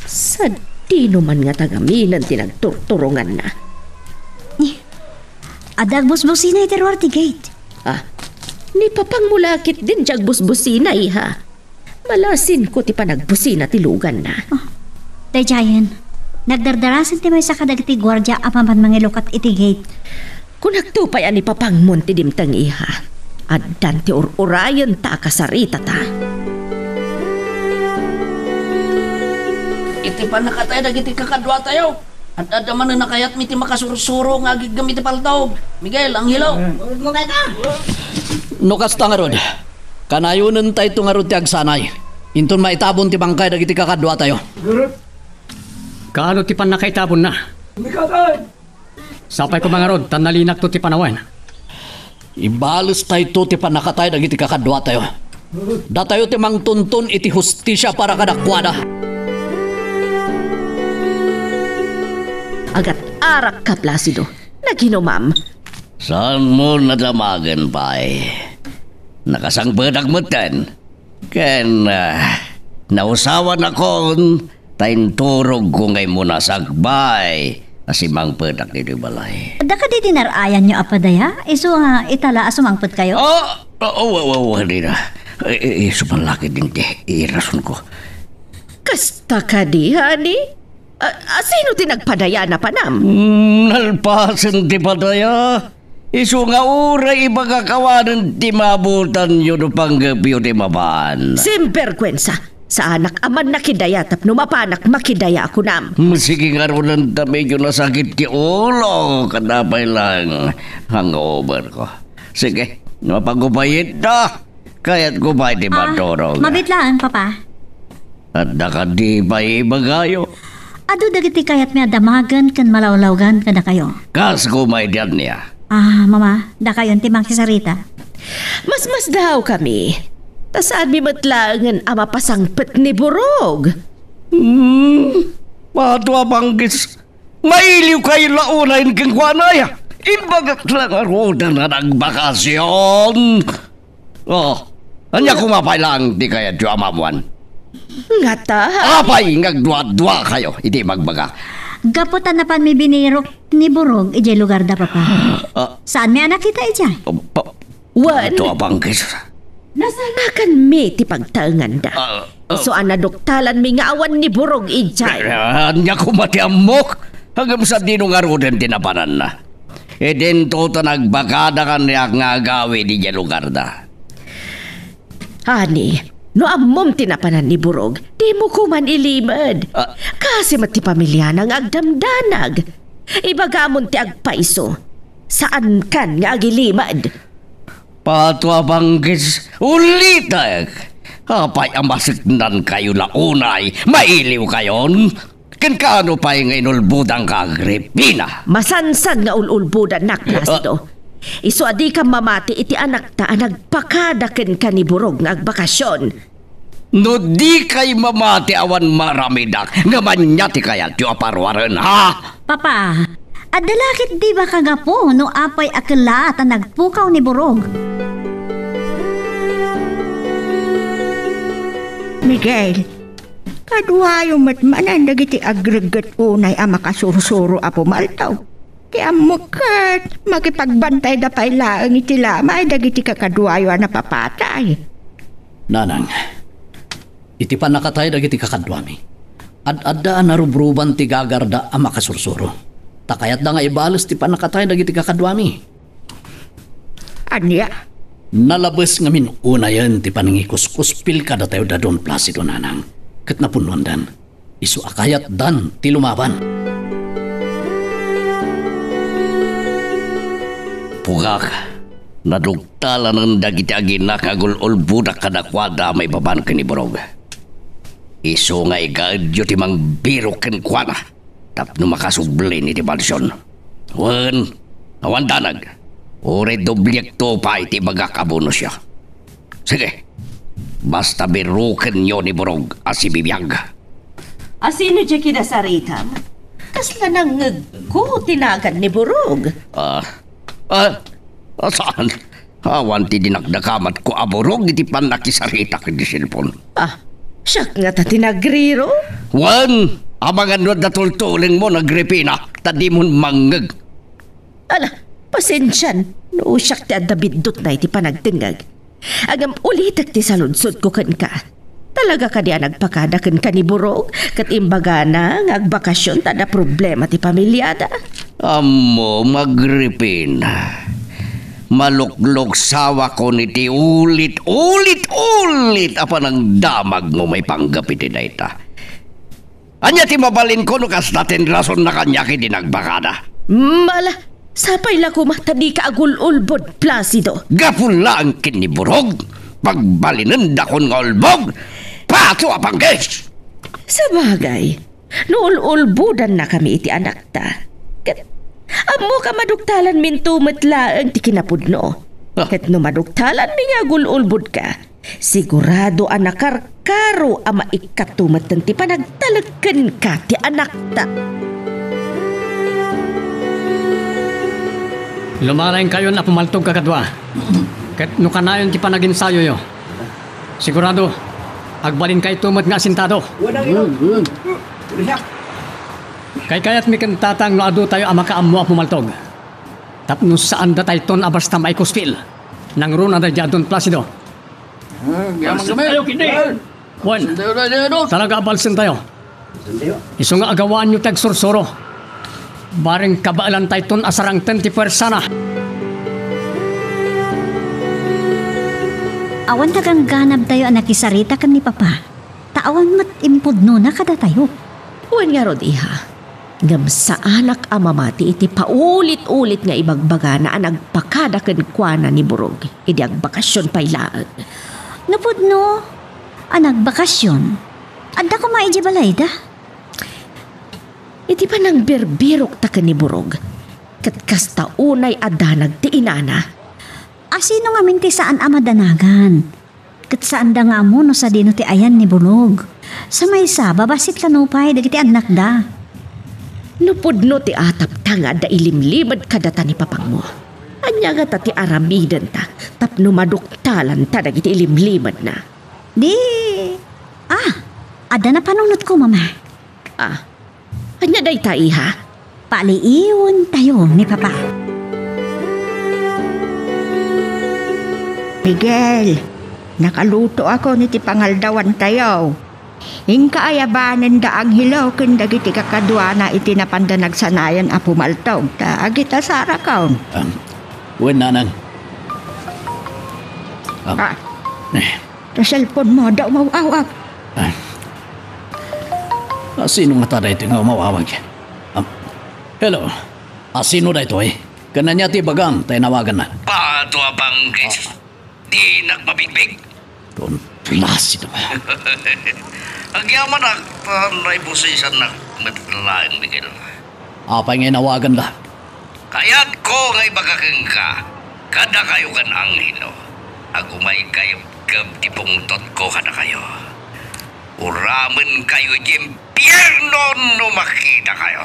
Sadino man nga tagaminen ti nagturturonganna? Ni, adda agbusbusina iti ruar ti gate. Ah, ni papangmo la ketdin ti agbusbusina, iha. Malasinko ti panagbusina ti luganna. Oh, daydiayen, nagdardarasen ti maysa kadagiti guardia a papan mangilukat iti gate. Kunakto pay a ni papangmon ti dimteng, iha. Addan ti ur-urayenta a kasaritata. Iti pannakatay dagiti kakaduatayo, ad-adda manen a kayatmi ti makasursuro nga agiggem iti paltog. Miguel, Angelo. No kasta ngarud, kanayonentayto ngarud ti agsanay inton maitabon ti bangkay dagiti kakaduatayo. Kaano ti pannakaitabonna? Sapay koma ngarud, ta nalinakto ti panawen. Ibalestayto ti pannakatay dagiti kakaduatayo. Datayo ti mangtunton iti hustisia para kadakuada. Agat-arakka, Placido. Naginumam. Saanmo nadamagen pay? Nakasangpetak metten. Ken, ah, nausawanakon ta inturogko nga immunasak bay a simangpetak ditoy balay. Adda kadi ti nar-ayanyo a padaya? Isu nga ita la a sumangpetkayo? Ah, ah, oh, oh, oh, oh, dina. Eh, eh, isu man la ketdin ti irasonko. Kasta kadi, honey? Ah, ah, sino ti nagpadaya, napanam? Mm, nalpasen ti padaya. Isu nga uray ibagak awanen ti maabutanyo no panggepyo ti mapan. Simberkuensa! Saanak a mannakidaya tapno mapanak makidaya a kunam. Mm, sige ngaruden ta medyo nasakit ti ulo, kadapay lang hangover ko. Sige, no pagupayitda. Kayatko pay ti Ah, maturog. Mabit laeng, Papa. Adda kadi pay ibagayo? Adu dagiti kayatmi a damagen ken malawlawgan kadakayo. Kas kumay dian niya. Ah, Mama, dakayon ti makisarita. Masmasdaaw kami. Ta saanmi met laengen a mapasangpet ni Burog. Hmm, pato a panggis. Mailiwkayo la unayen kenkuana, ya. Imbagak la ngaruden a nagbakasyon. Oh, ania koma pay laeng ti kayatyo a maammoan? Ngata? Apay nga agduaduakayo iti ibagbaga? Gapu ta napanmi binirok ni Burog idiay lugarda, Papa. Ah. Saanmi a nakita idiay. Ah, pa-, Wen, Ato a bangkis. Nasarakanmi ti pagtaenganda. Ah, ah. Isu a naduktalanmi nga awan ni Burog idiay. Ah, ania koma ti ammok? Ngem sadino ngaruden ti napananna? Idinto ta nagbakada kaniak nga agawid idiay lugarda. Ani, no ammom ti napanan ni Burog, dimo koman ilimed. Ah. Kasi met ti pamiliana nga agdamdanag. Ibagamon ti agpayso. Saankan nga agilimed. Pato a bangkis, ulitek! Apay a maseknankayo la unay, mailiwkayon? Ken kaano pay nga inulbodanka, Agripina? Masansan nga ul-ulbodannak, Placido. Ah. Isu a dika mamati iti anakta a nagpakada kenka ni Burog nga agbakasyon. No dikay mamati awan maaramidak, ngem ania ti kayatyo a paruaren, ha? Papa, Adda la ketdi baka gapu no apay a kellaat a nagpukaw ni Burog. Miguel, kaduayo met manen dagiti agregget unay a makasursuro a pumaltog. Ti ammok ket makipagbantayda pay laeng iti lamay dagiti kakaduayo a napapatay. Nanang, iti pannakatay dagiti kakaduami, ad-adda a narubruban ti gagarda a makasursuro. Ta kayatda nga ibales ti pannakatay dagiti kakaduami. Ania? Nalabes ngamin unayen ti panangikuskuspil kadatayo da Don Placido, Nanang, ket napunnuandan. Isu a kayatdan ti lumaban. Pugak, nadugtalanen dagiti aginak a agul-ulbodak kadakuada maipapan ken ni Burog. Isu nga igaedyo ti mangbirok kenkuana tapno makasublin iti maldision. Wen, awan danag, uray dobliekto pay ti ibagak a bonusyo. Sige, basta birokenyo ni Burog a sibibiag. Asino diay kinasaritam? Kasla nangngegko ti nagan ni Burog. Ah, ah, ah, saan? Awan ti dinakdakamatko a Burog iti pannakisaritak iti cellphone. Ah, siak ngata ti nagriro? Wen, amangan no adda tultulengmo, Agripina, ta dimon mangngeg. Ala, pasensian no siak ti adda biddutna iti panagtengngeg. Ngem ulitek ti saludsodko kenka. Talaga kadi a nagpakada kenka ni Burog ket imbagana nga agbakasion ta adda problema ti pamiliada? Ammom, Agripina, malukluksawakon iti ulit-ulit-ulit a panangdamagmo maipanggep iti dayta. Ania ti mabalinko no kasta ti rasonna kaniak idi nagbakada? Mala, sapay la koma ta dika agul-ulbod, Placido. Gapu laeng ken ni Burog, pagbalinendakon nga ulbog, pato a panggis! Sabagay, no ul-ulbodannakami iti anakta, ket ammoka maduktalanminto met laeng ti kinapudno. Ah. Ket no maduktalanmi nga agul-ulbodka, sigurado a nakarkaro a maikkato metten ti panagtalek kenka ti anakta. Lumalaenkayon a pumaltog kakadua. Ket no kanayon ti panaginsayoyo, sigurado, agbalinkayto met nga asintado. Kaykayatmi ken tatang no adu tayo a makaammo a pumaltog. Tapno saan datayton a basta maikuspil. Nangruna daydiay a Don Placido. Ah, agyaman kami. Tayo, kini. Wen, talaga a balsentayo. Isu nga agawaanyo ti agsursuro. Bareng kabaelantayton a sarangten ti puersana. Awan ta gangganabtayo a nakisarita ken ni Papa, ta awan met impudnona kadatayo. Wen ngarud, iha, ngem saanak a mamati iti paulit-ulit nga ibagbagana a nagpakada kenkuana ni Burog idi agbakasion pay laeng. No pudno a nagbakasion, adda koma idiay balayda. Iti panangbirbirokta ken ni Burog, ket kasta unay a danag ti inana. Asino ngamin ti saan a madanagan? Ket saanda nga ammo no sadino ti ayan ni Burog. Sa maysa, babassit la nupay dagiti annakda. No pudno ti atapta nga adda ilimlimed kadata ni papangmo, ania ngata ti aramidenta tapno maduktalanta dagiti ilimlimedna? Di, ah, adda napanunotko, Mama. Ah, ania dayta, iha? Paaliiwentayo ni Papa. Miguel, nakalutoakon iti pangaldawantayo. Inka a yabanen da Angelo ken dagiti kakaduana iti napanda nagsanayan a pumaltog ta agitasarakon. Um, wen, Nanang. Um, Ah. eh, Ta cellphone-mo, adda umaw-awag. Ah. Ah, sino ngata daytoy nga umaw-awag? Ah, hello. Ah, sino daytoy? Ken ania ti ibagam ta inawagannak? Pato a panggis. Ah. Dinak mabigbig. Don Placido. Agyamanak, ta naibusisannak met laeng, Miguel. Apay nga inawaganda? Kayatko nga ibaga kenka, kadakayo ken Angelo, agumay kayebkeb ti pungtotko kadakayo. Uramenkayo idiay impierno no makitakayo.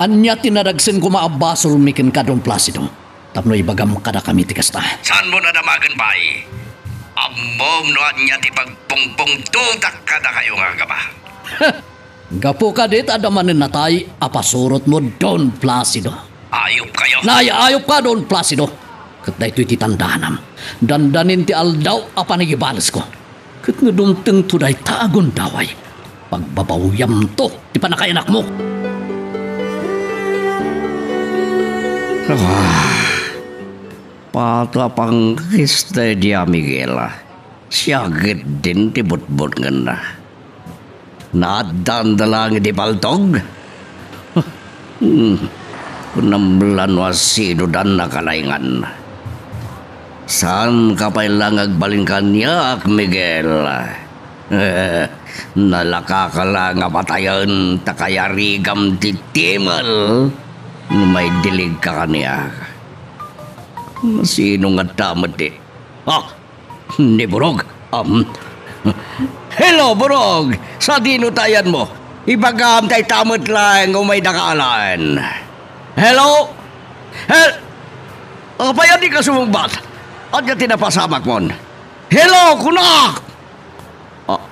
Ania ti nadagsen koma a basolmi kenka, Don Placido, tapno ibagam kadakami ti kasta? Saanmo nadamagen pay? Ammom no ania ti pagpungpungtotak kadakayo nga agaba. Gapu kadi ta adda manen natay a pasurotmo, Don Placido. Ayupkayo! Naay-ayupka, Don Placido. Ket daytoy ti tandaanam. Dandanin ti aldaw a panagibalesko. Ket no dumtengto dayta a gundaway, pagbabawyamto ti pannakayanakmo. Ah, pata pangkis daydi a Miguel. Siak ketdin ti butbutngenna. Naaddaanda laeng iti paltog? Hmm. Kunam la no asinodan a kalaingan. Saanka pay la nga agbalin kaniak, Miguel. Nalakaka la nga patayen ta kayarigam ti timel no maidiligka kaniak. Sino nga adda met ti, ah, ni Burog? Um, hello, Burog! Sadino ti ayanmo? Ibagam ta ita met laeng umaydaka alaen. Hello? Hel-, apay a dika sumungbat? Ania ti napasamakmon? Hello, kunak! Ah,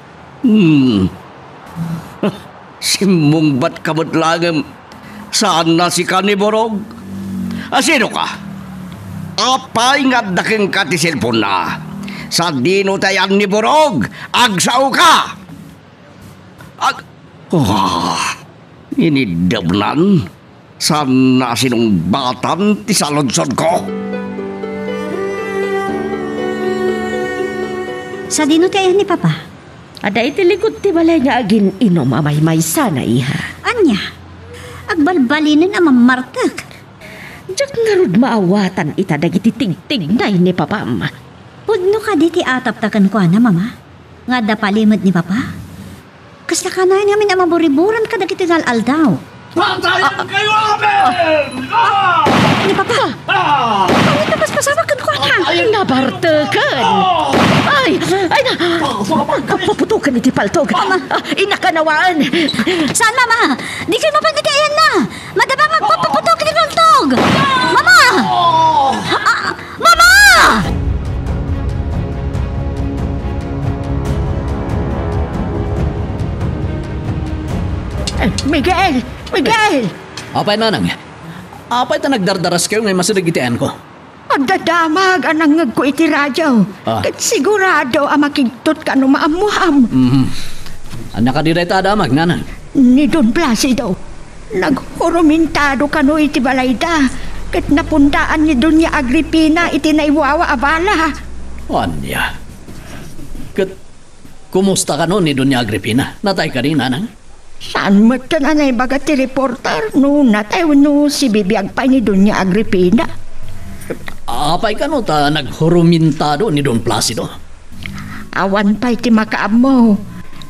hmm. Simmungbatka met laeng. Saan a sika ni Burog? A, sinoka? Apay nga adda kenka ti cellphone-na? Sadino ti ayan ni Burog? Agsaoka! Ag-, ah, iniddebnan. Saan a sinungbatan ti saludsodko? Sadino ti ayan ni Papa? Adda iti likod ti balay nga agin-inom a maymaysa na, iha. Ania? Agbalbalinen a mammartek. Diak ngarud maawatan ita dagiti tigtignay ni Papam. Pudno kadi ti atapta kenkuana, Mama? Nga adda palimed ni Papa? Kasla kanayon ngamin a maburiburan kadagiti ngal-aldaw. Patayen kayo amin! Ah! Ni Papa! Ah! Ano ito mas masama kenkuana? Patayen! Nabarteken! Ah! Ay! Ay na! Paputoken iti paltog! Mama! Ah, inakanawaan! Saan, Mama? Di kayo mapan iti ayan na! Madama nga agpapaputok iti paltog! Mama! Ah! Mama! Eh, Miguel! Miguel! Apay, Nanang? Apay ta nagdardaraskayo nga immasideg iti ayanko? Adda damag a nangngegko iti radio. Ah. Ket sigurado a makigtotka no maammuam. Mhm. Ania kadi dayta a damag, Nanang? Ni Don Placido. Naghurumentado kano iti balayda, ket napundaan ni Doña Agripina iti naiwawa a bala. Ania? Ket kumusta kano ni Doña Agripina? Natay kadi, Nanang? Saan metten a naibaga ti reporter no natay wenno sibibiag pay ni Doña Agripina. Apay kano ta naghurumentado ni Don Placido? Awan pay ti makaammo,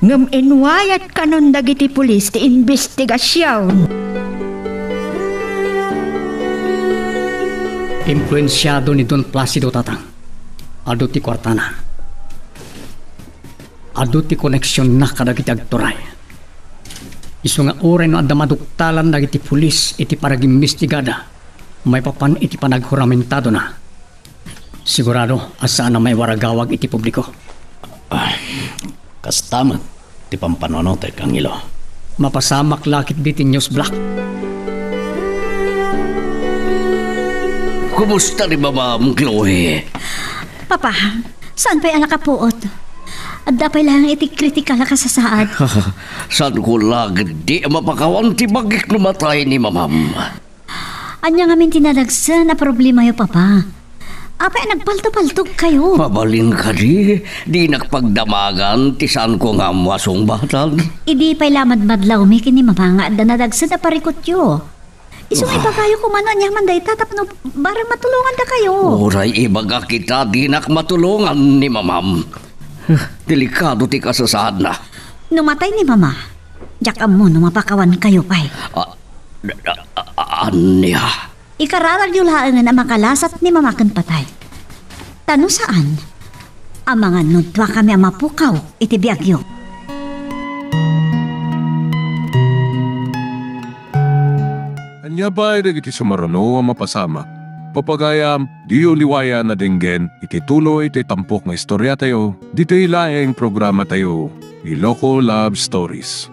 ngem inwayat kanon dagiti pulis ti imbestigasion. Impluensiado ni Don Placido, Tatang. Adu ti kuartana. Adu ti koneksionna kadagiti agturay. Isu nga uray no adda maduktalan dagiti pulis iti panagimbestigada maipapan iti panaghuramentadona, sigurado a saan a maiwaragawag iti publiko. Ah, kasta met ti pampanunotek, Angelo. Mapasamak la ketdi ti news, Black. Kumusta ni Mamam, Chloe? Papa, saan pay a nakapuot? Adda pay laeng iti kritikal a kasasaad. Saanko la ketdi a mapakawan ti bagik no matay ni Mamam. Ania ngamin ti nadagsen a problemayo, Papa? Apay a nagpaltopaltogkayo? Mabalin kadi, dinak pagdamagan ti saanko nga ammo a sungbatan. Idi pay la madmadlawmi ken ni Mama nga adda nadagsen a parikutyo. Isu nga ibagayo koma no ania man dayta tapno barang matulongandakayo. Uray ibagak ita, dinak matulongan ni Mamam. Delikado ti kasasaadna. No matay ni Mama, diak ammo no mapakawankayo pay. Ah, a-, a-, a-, ania? Ikararagyo laengen a makalasat ni Mama ken patay. Ta no saan, amangan no duakami a mapukaw iti biagyo. Apay dagiti sumaruno a mapasamak. Pagayam, diyo liwayan a denggen iti tuloy ti tampok nga istoriatayo, ditoy laeng programatayo, Iloko Love Stories.